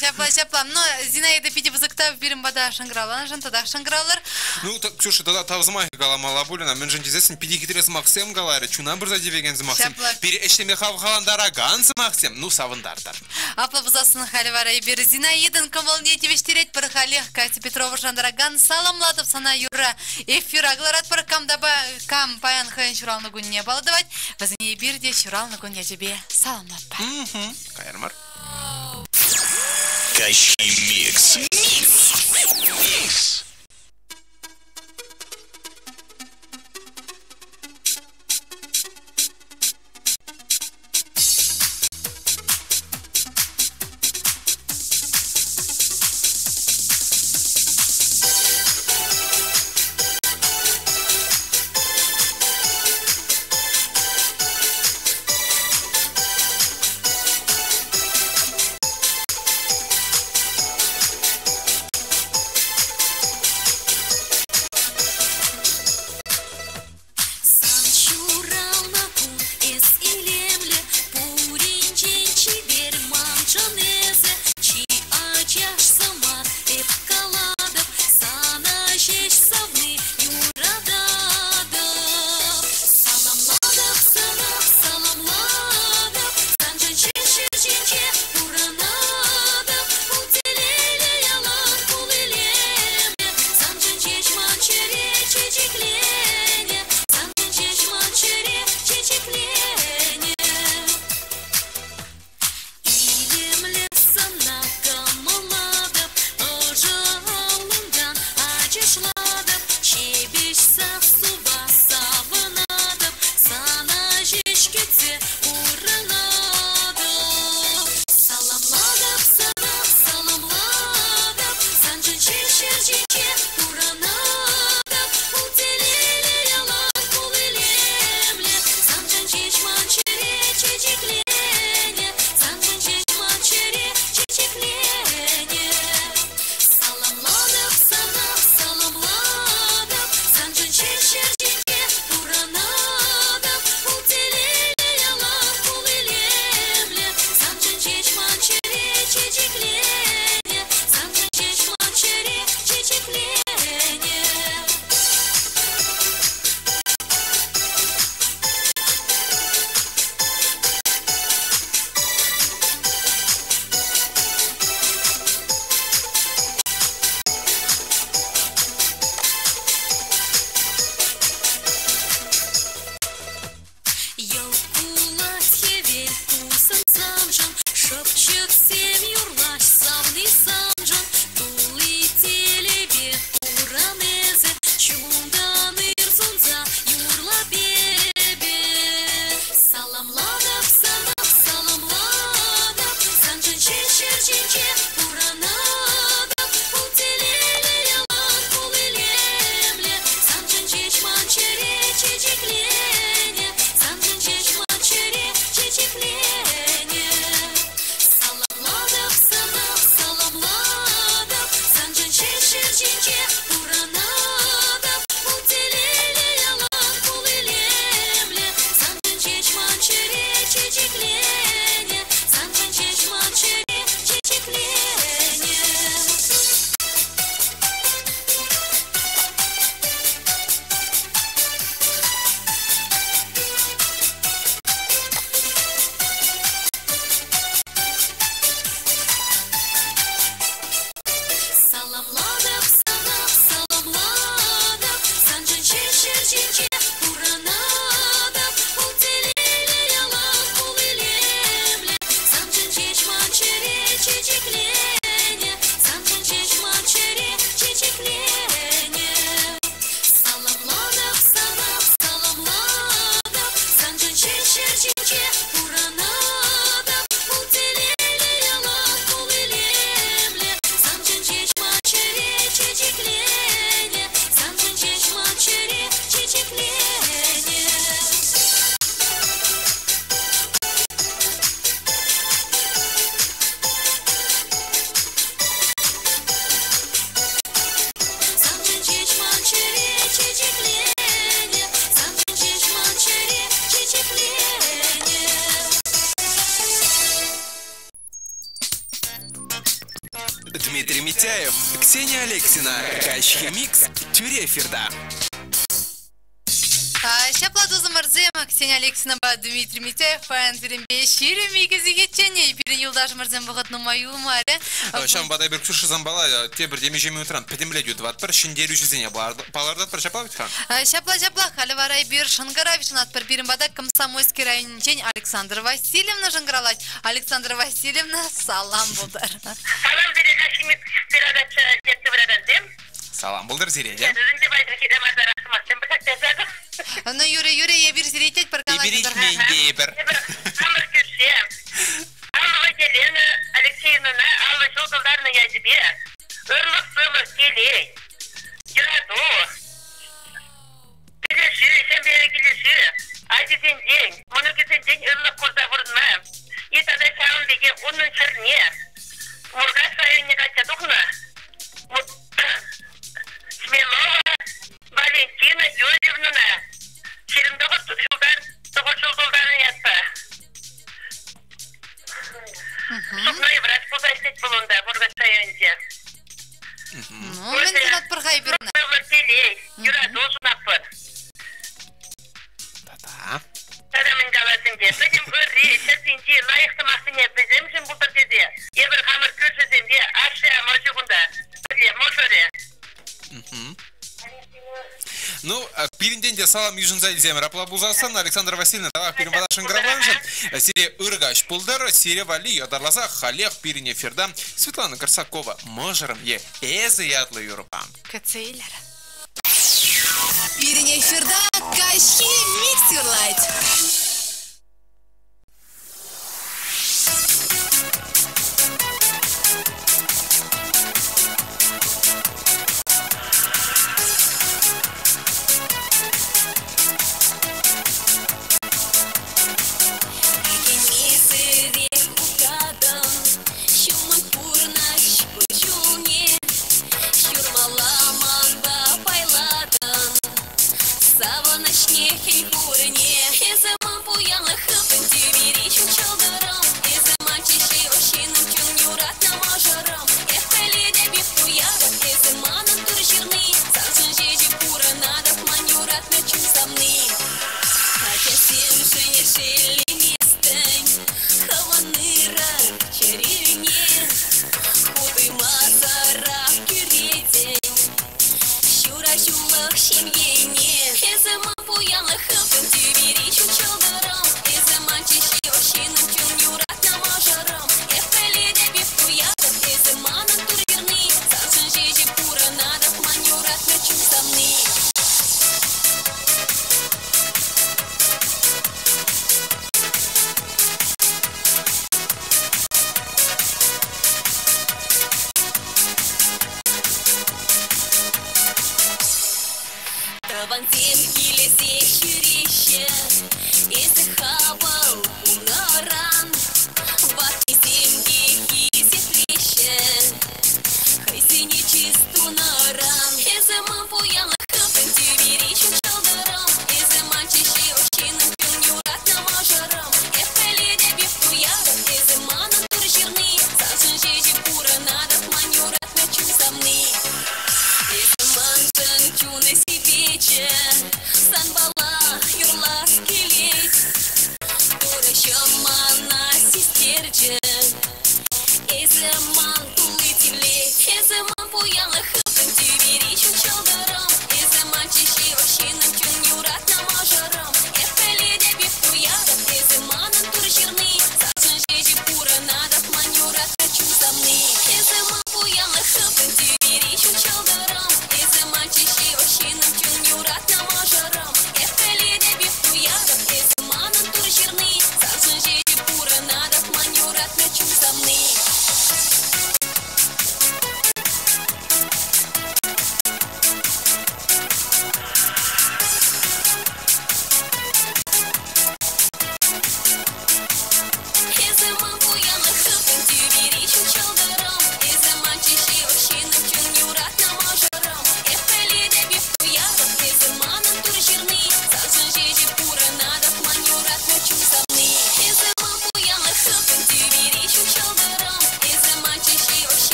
Ҫапла, ҫапла. Но Зинаида питӗ пысӑк тав пирӗн пата шӑнкӑравланӑшӑн татах шӑнкӑравлӑр. Ну, так, Ксюша, тата тав сӑмахӗ каламалла пуль ӑна. Мӗншӗн тесессӗн питӗ хитре сӑмахсем каларӗ, чуна пырса тивекен сӑмахсем. Ҫапла. Пире ӗҫлеме хавхалантаракан сӑмахсем. Ну, савӑнтартӑр. Апла пулсассӑн халӗ вара эпир Зинаидӑн кӑмӑлне тивӗҫтеретпӗр халех. Катя Петрова шантаракан саламлатӑп сана юрра. Эфира кӑларатпӑр. Кам та кам паян хӑйӗн ҫуралнӑ кунне палӑртать, вӗсене эпир те ҫуралнӑ кун ячӗпе саламлатпӑр. Каяр мар. Каҫхи микс. Микс. Дмитрий Митяев, Ксения Алексина, Каҫхи микс, тӳрӗ эфирта. Ҫапла тусӑмӑрсем, Ксения Алексинапа Дмитрий Митяев паян сирӗнпе 22 сехетчен пирӗн юлташӑмӑрсем вӑхӑт нумай юлмарӗ. Ҫавӑнпа та эпир Ксюша санпала тепӗр темиҫе минутран пӗтӗмлетӳ тӑватпӑр, ҫӗнтерӳҫӗсене палӑртатпӑр, ҫапла вӗт-ха? Ҫапла, ҫапла. Халӗ вара эпир шӑнкӑрав йышӑнатпӑр. Пирӗн пата Комсомольски районӗнчен Александра Васильевна шӑнкӑравлать. Александра Васильевна, салам пултӑр. Салам сире, каҫхи передача ертсе пыракансем. Салам пултӑр сире те. Ӗнтӗ пайтахире мартарах сӑмахсем пӗтӗрсе. Ну, Юрий, Юрий, эпир сире тетпӗр. Эпир илтмен тейӗпӗр. Хамӑр кӳрше, Алла Елена Алексеевнӑна 50 ҫул тултарнӑ ячӗпе ырлӑх-сывлӑх, телей, юрату, килӗшӳ, ҫемьери килӗшӳ, ачисенчен, мӑнукӗсенчен ырлӑх курса пурӑнма и тата ҫавӑн пекех унӑн хӗрне Муркаш районне качча тухнӑ Смелова Валентина Юрьевнӑна 29 ҫултан тӑхӑр ҫул тултарнӑ ятпа. Зубной врач пулса ӗҫлет вӑл унта, Муркаш районӗнче. Ну, мӗн сунатпӑр-ха эпир ӑна? Телей, юрату сунатпӑр. Та-та. Тата мӗн калас ӗнтӗ, пӗтӗм ырри, ҫӗр ҫинчи лайӑх сӑмахсене вӗсемшӗн пултӑр тесе эпир хамӑр кӳршӗсемпе ашшӗ-амӑшӗ кунта, пӗрле мӑшӑрӗ. Ну, пирӗнтен те салам йышӑнса илсемӗр. Апла пулсассӑн, Александра Васильевна, тавах пирӗн пата шӑнкӑравланӑшӑн. Сире ырӑ каҫ пултӑр. Сире валли ятарласа халех пирӗн эфирта Светлана Корсакова мӑшӑрӑм е эсӗ ятлӑ юрӑпа. Кӗтсе илер. Пирӗн эфирта каҫхи микс юрлать. Икӗнмесӗрех упратӑн ҫумӑн пурнӑҫ кун-ҫулне, ҫурмалла манпа пайлатӑн савӑнӑҫне, хӗн-хурне. Эсӗ ман пуянлӑх хыпӑн тӳпери ҫут ҫӑлтӑрӑм, эсӗ ман чи ҫывӑх ҫыннӑм, чун юратнӑ мӑшӑрӑм. Эп пӗлетӗп, эп туятӑп, эсӗ манӑн тур ҫырни, саншӑн ҫеҫ пурӑнатӑп, ман юратнӑ чун савни. Ачасемшӗн шеллеместӗн, хӑвӑн ырӑ чӗрӳне хутӑймасӑрах кӳретӗн. Ҫураҫулӑх ҫемьене эсӗ ман пуянлӑх хыпӑн тӳпери ҫут ҫӑлтӑрӑм, эсӗ ман чи ҫывӑх ҫыннӑм, чун юратнӑ мӑшӑрӑм. Эп пӗлетӗп, эп туятӑп, эсӗ манӑн тур ҫырни, саншӑн ҫеҫ пурӑнатӑп, ман юратнӑ чун савни. Тӑвансем килесе ҫӳреҫҫӗ, эсӗ хапӑл пулнӑран ваттисем те хисеплеҫҫӗ хӑйсене чыс тунӑран. Эсӗ ман пуянлӑх хыпӑн тӳпери ҫут ҫӑлтӑрӑм, эсӗ ман чи ҫывӑх ҫыннӑм, чун юратнӑ мӑшӑрӑм. Эп пӗлетӗп, эп туятӑп, эсӗ манӑн тур ҫырни, саншӑн ҫеҫ пурӑнатӑп, ман юратнӑ чун савни. Эсӗ маншӑн чун сипечӗ, санпала юрлас килет. Турӑҫӑм мана систерчӗ, эсӗ ман тулли тивлет. Эсӗ ман пуянлӑх хыпӑн тӳпери ҫут ҫӑлтӑрӑм, эсӗ ман чи ҫывӑх ҫыннӑм, чун юратнӑ мӑшӑрӑм. Эп пӗлетӗп, эп туятӑп, эсӗ манӑн тур ҫырни, саншӑн ҫеҫ пурӑнатӑп, ман юратнӑ чун савни. Эсӗ ман пуянлӑх хыпӑн тӳпери ҫут ҫӑлтӑрӑм, эсӗ ман чи ҫывӑх ҫыннӑм, чун юратнӑ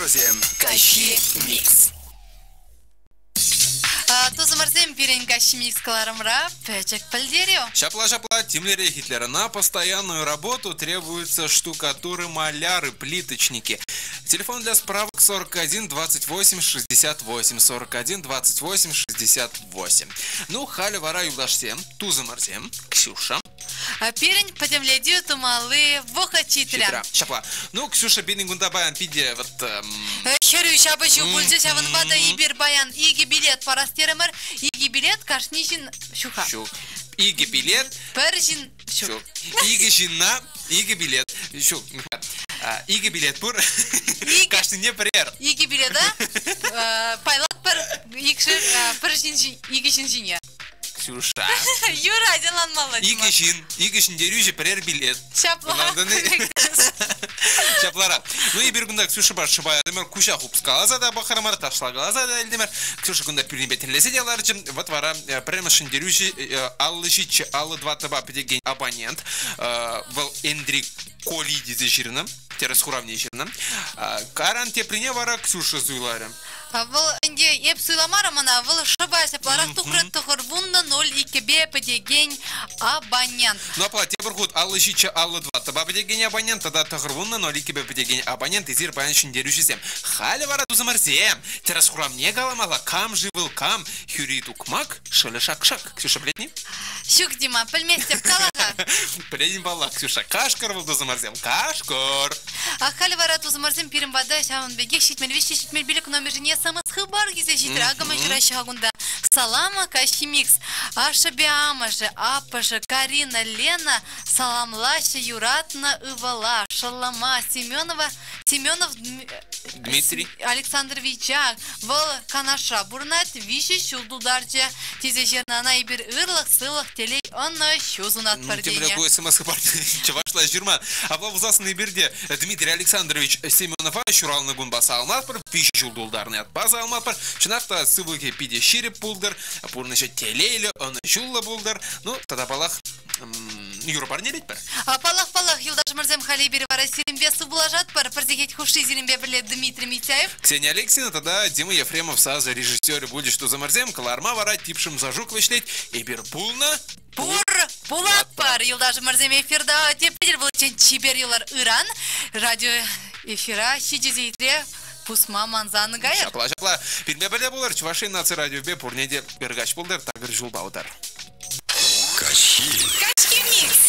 юрӑсем. Каҫхи микс. Тусӑмӑрсем пирӗн каҫхи микс кӑларӑмра пӗчӗк пӗлтерӳ. Ҫапла-ҫапла, тимлерех итлер. На постоянную работу требуются штукатуры, маляры, плиточники. Телефон для справок 41 28 68 41 28 68. Ну, халӗ вара юлташсем, тусӑмӑрсем, Ксюша. Пирӗн пӗтӗмлетӳ тумалли вӑхӑт ҫитрӗ. Ҫитрӗ. Ҫапла. Ну, Ксюша, пирӗн кунта паян питӗ вот... Хӗрӳ ҫапӑҫу пулчӗ, ҫавӑнпа та эпир паян икӗ билет парас терӗмӗр. Икӗ билет кашни ҫын ҫук-ха. Ҫук. Икӗ билет. Пӗр ҫын ҫук. Ҫук. Икӗ ҫынна икӗ билет. Ҫук. Икӗ билет пур. Кашнине пӗрер. Икӗ билета пайлатпӑр икшер пӗр ҫын икӗ ҫын ҫине. Ксюша. Юрать, ӑнланмалла. Икӗ ҫын, икӗ ҫӗнтерӳҫӗ пӗрер билет. Ҫапла. Ҫаплара. Ну, эпир кунта Ксюшӑпа шӑпа ятӑмӑр, куҫа хупскаласа та пӑхрӑмӑр, ташлакаласа та илтӗмӗр. Ксюша кунта пӳрнипе тӗллесе те ларчӗ. Вот вара пӗрремӗш ҫӗнтерӳҫӗ 57, 54-па пӗтекен абонент. Вӑл Эндрик Коли тесе ҫырнӑ. Тӗрӗс хуравне ҫырнӑ. Каран теприне вара Ксюша суйларӗ. Вӑл ӗнтӗ эп суйламарӑм ӑна, вӑл шӑпа ҫапларах тухрӗ 90.02-пе пӗтекен абонент. Ну, апла тепӗр хут 57 52 тӑпа пӗтекен абонент тата 90.02-пе пӗтекен абонент эсир паян ҫӗнтерӳҫӗсем. Халӗ вара, тусӑмӑрсем, тӗрӗс хуравне каламалла, кам-ши вӑл кам? Хӳри тукмак, шӑлӗ шак-шак. Ксюша, пӗлетни? Ҫук, Дима, пӗлместӗп, кала-ха. Пӗлетӗн паллах, Ксюша. Кашкӑр вӑл, тусӑмӑрсем, кашкӑр. А халӗ вара тусӑмӑрсем пирӗн пата ҫавӑн пекех 73 те 75 номерсене СМС-хыпар килсе ҫитрӗ. Акӑ мӗн ҫыраҫҫӗ-ха кунта. Салама каҫхи микс. Ашшӗпе амӑшӗ, аппӑшӗ, Карина, Лена саламлаҫҫӗ юратнӑ ывӑла, шӑллӑма Семенова Семенов Дмитрий Александровича вӑл Канашра пурӑнать, виҫӗ ҫул тултарчӗ. Тесе ҫырнӑ ӑна эпир ырлӑх, сывлӑх, телей, ӑнӑҫу сунатпӑр Ну, темле тенӗ. ку СМС-хыпарти чӑвашла ҫырма. Апла пулсассӑн эпир те Дмитрий Александрович Семенова ҫуралнӑ кунпа саламлатпӑр, виҫӗ ҫул тултарнӑ ятпа саламлатпӑр. Чӑнах та сывлӑхӗ питӗ ҫирӗп пултӑр, пурнӑҫӗ телейлӗ, ӑнӑҫуллӑ пултӑр. Ну, тата паллах, юрӑ парнелетпӗр. Паллах, паллах, юлташӑмӑрсем, халӗ эпир вара сирӗнпе сывпуллашатпӑр. Пӗр сехет хушши сирӗнпе пӗрле Дмитрий Митяев. Ксения Алексина тата Дима Ефремов сасӑ режиссерӗ пулчӗҫ тусӑмӑрсем. Кӑларма вара типшӗм Сашук вӗҫлет. Эпир пулнӑ. Пур пулатпӑр, юлташӑмӑрсем эфирта тепре пуличчен чипер юлар ыран. Радио эфира ҫичӗ сехетре пусма мансан кайӑр. Ҫапла, ҫапла. Пирӗнпе пӗрле пулӑр. Чӑваш Ен наци радиопе пурне те пӗр каҫ пултӑр, такӑр ҫулпа утар. Каҫхи. Каҫхи микс.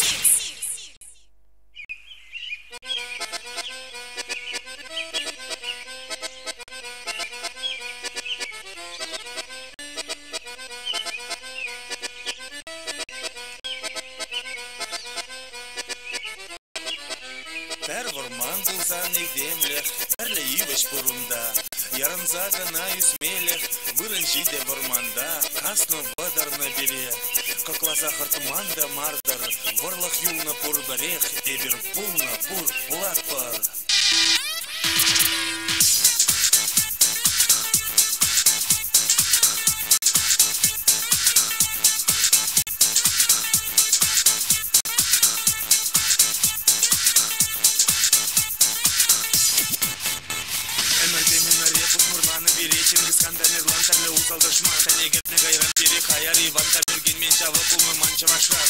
Пӗр вӑрман пулсан этемлӗх, тӗрлӗ йывӑҫ пур унта. Ярӑнса кӑна ӳсмелӗх вырӑн ҫитӗ вӑрманта, каснӑ вӑтӑрнӑ пире. Кӑкласа хӑртман та мар-тӑр, вӑрлӑх юлнӑ пурпӗрех, эпир пулнӑ, пур, пулатпӑр. Ӗмӗртен ӗмӗре пусмӑрланӑ пире Чингисхан Тамерлан тӗрлӗ усал тӑшман. Тӗне кӗртнӗ кайран пире хаяр Иван та ӳркенмен ҫавӑ пулнӑ ман чӑвашран.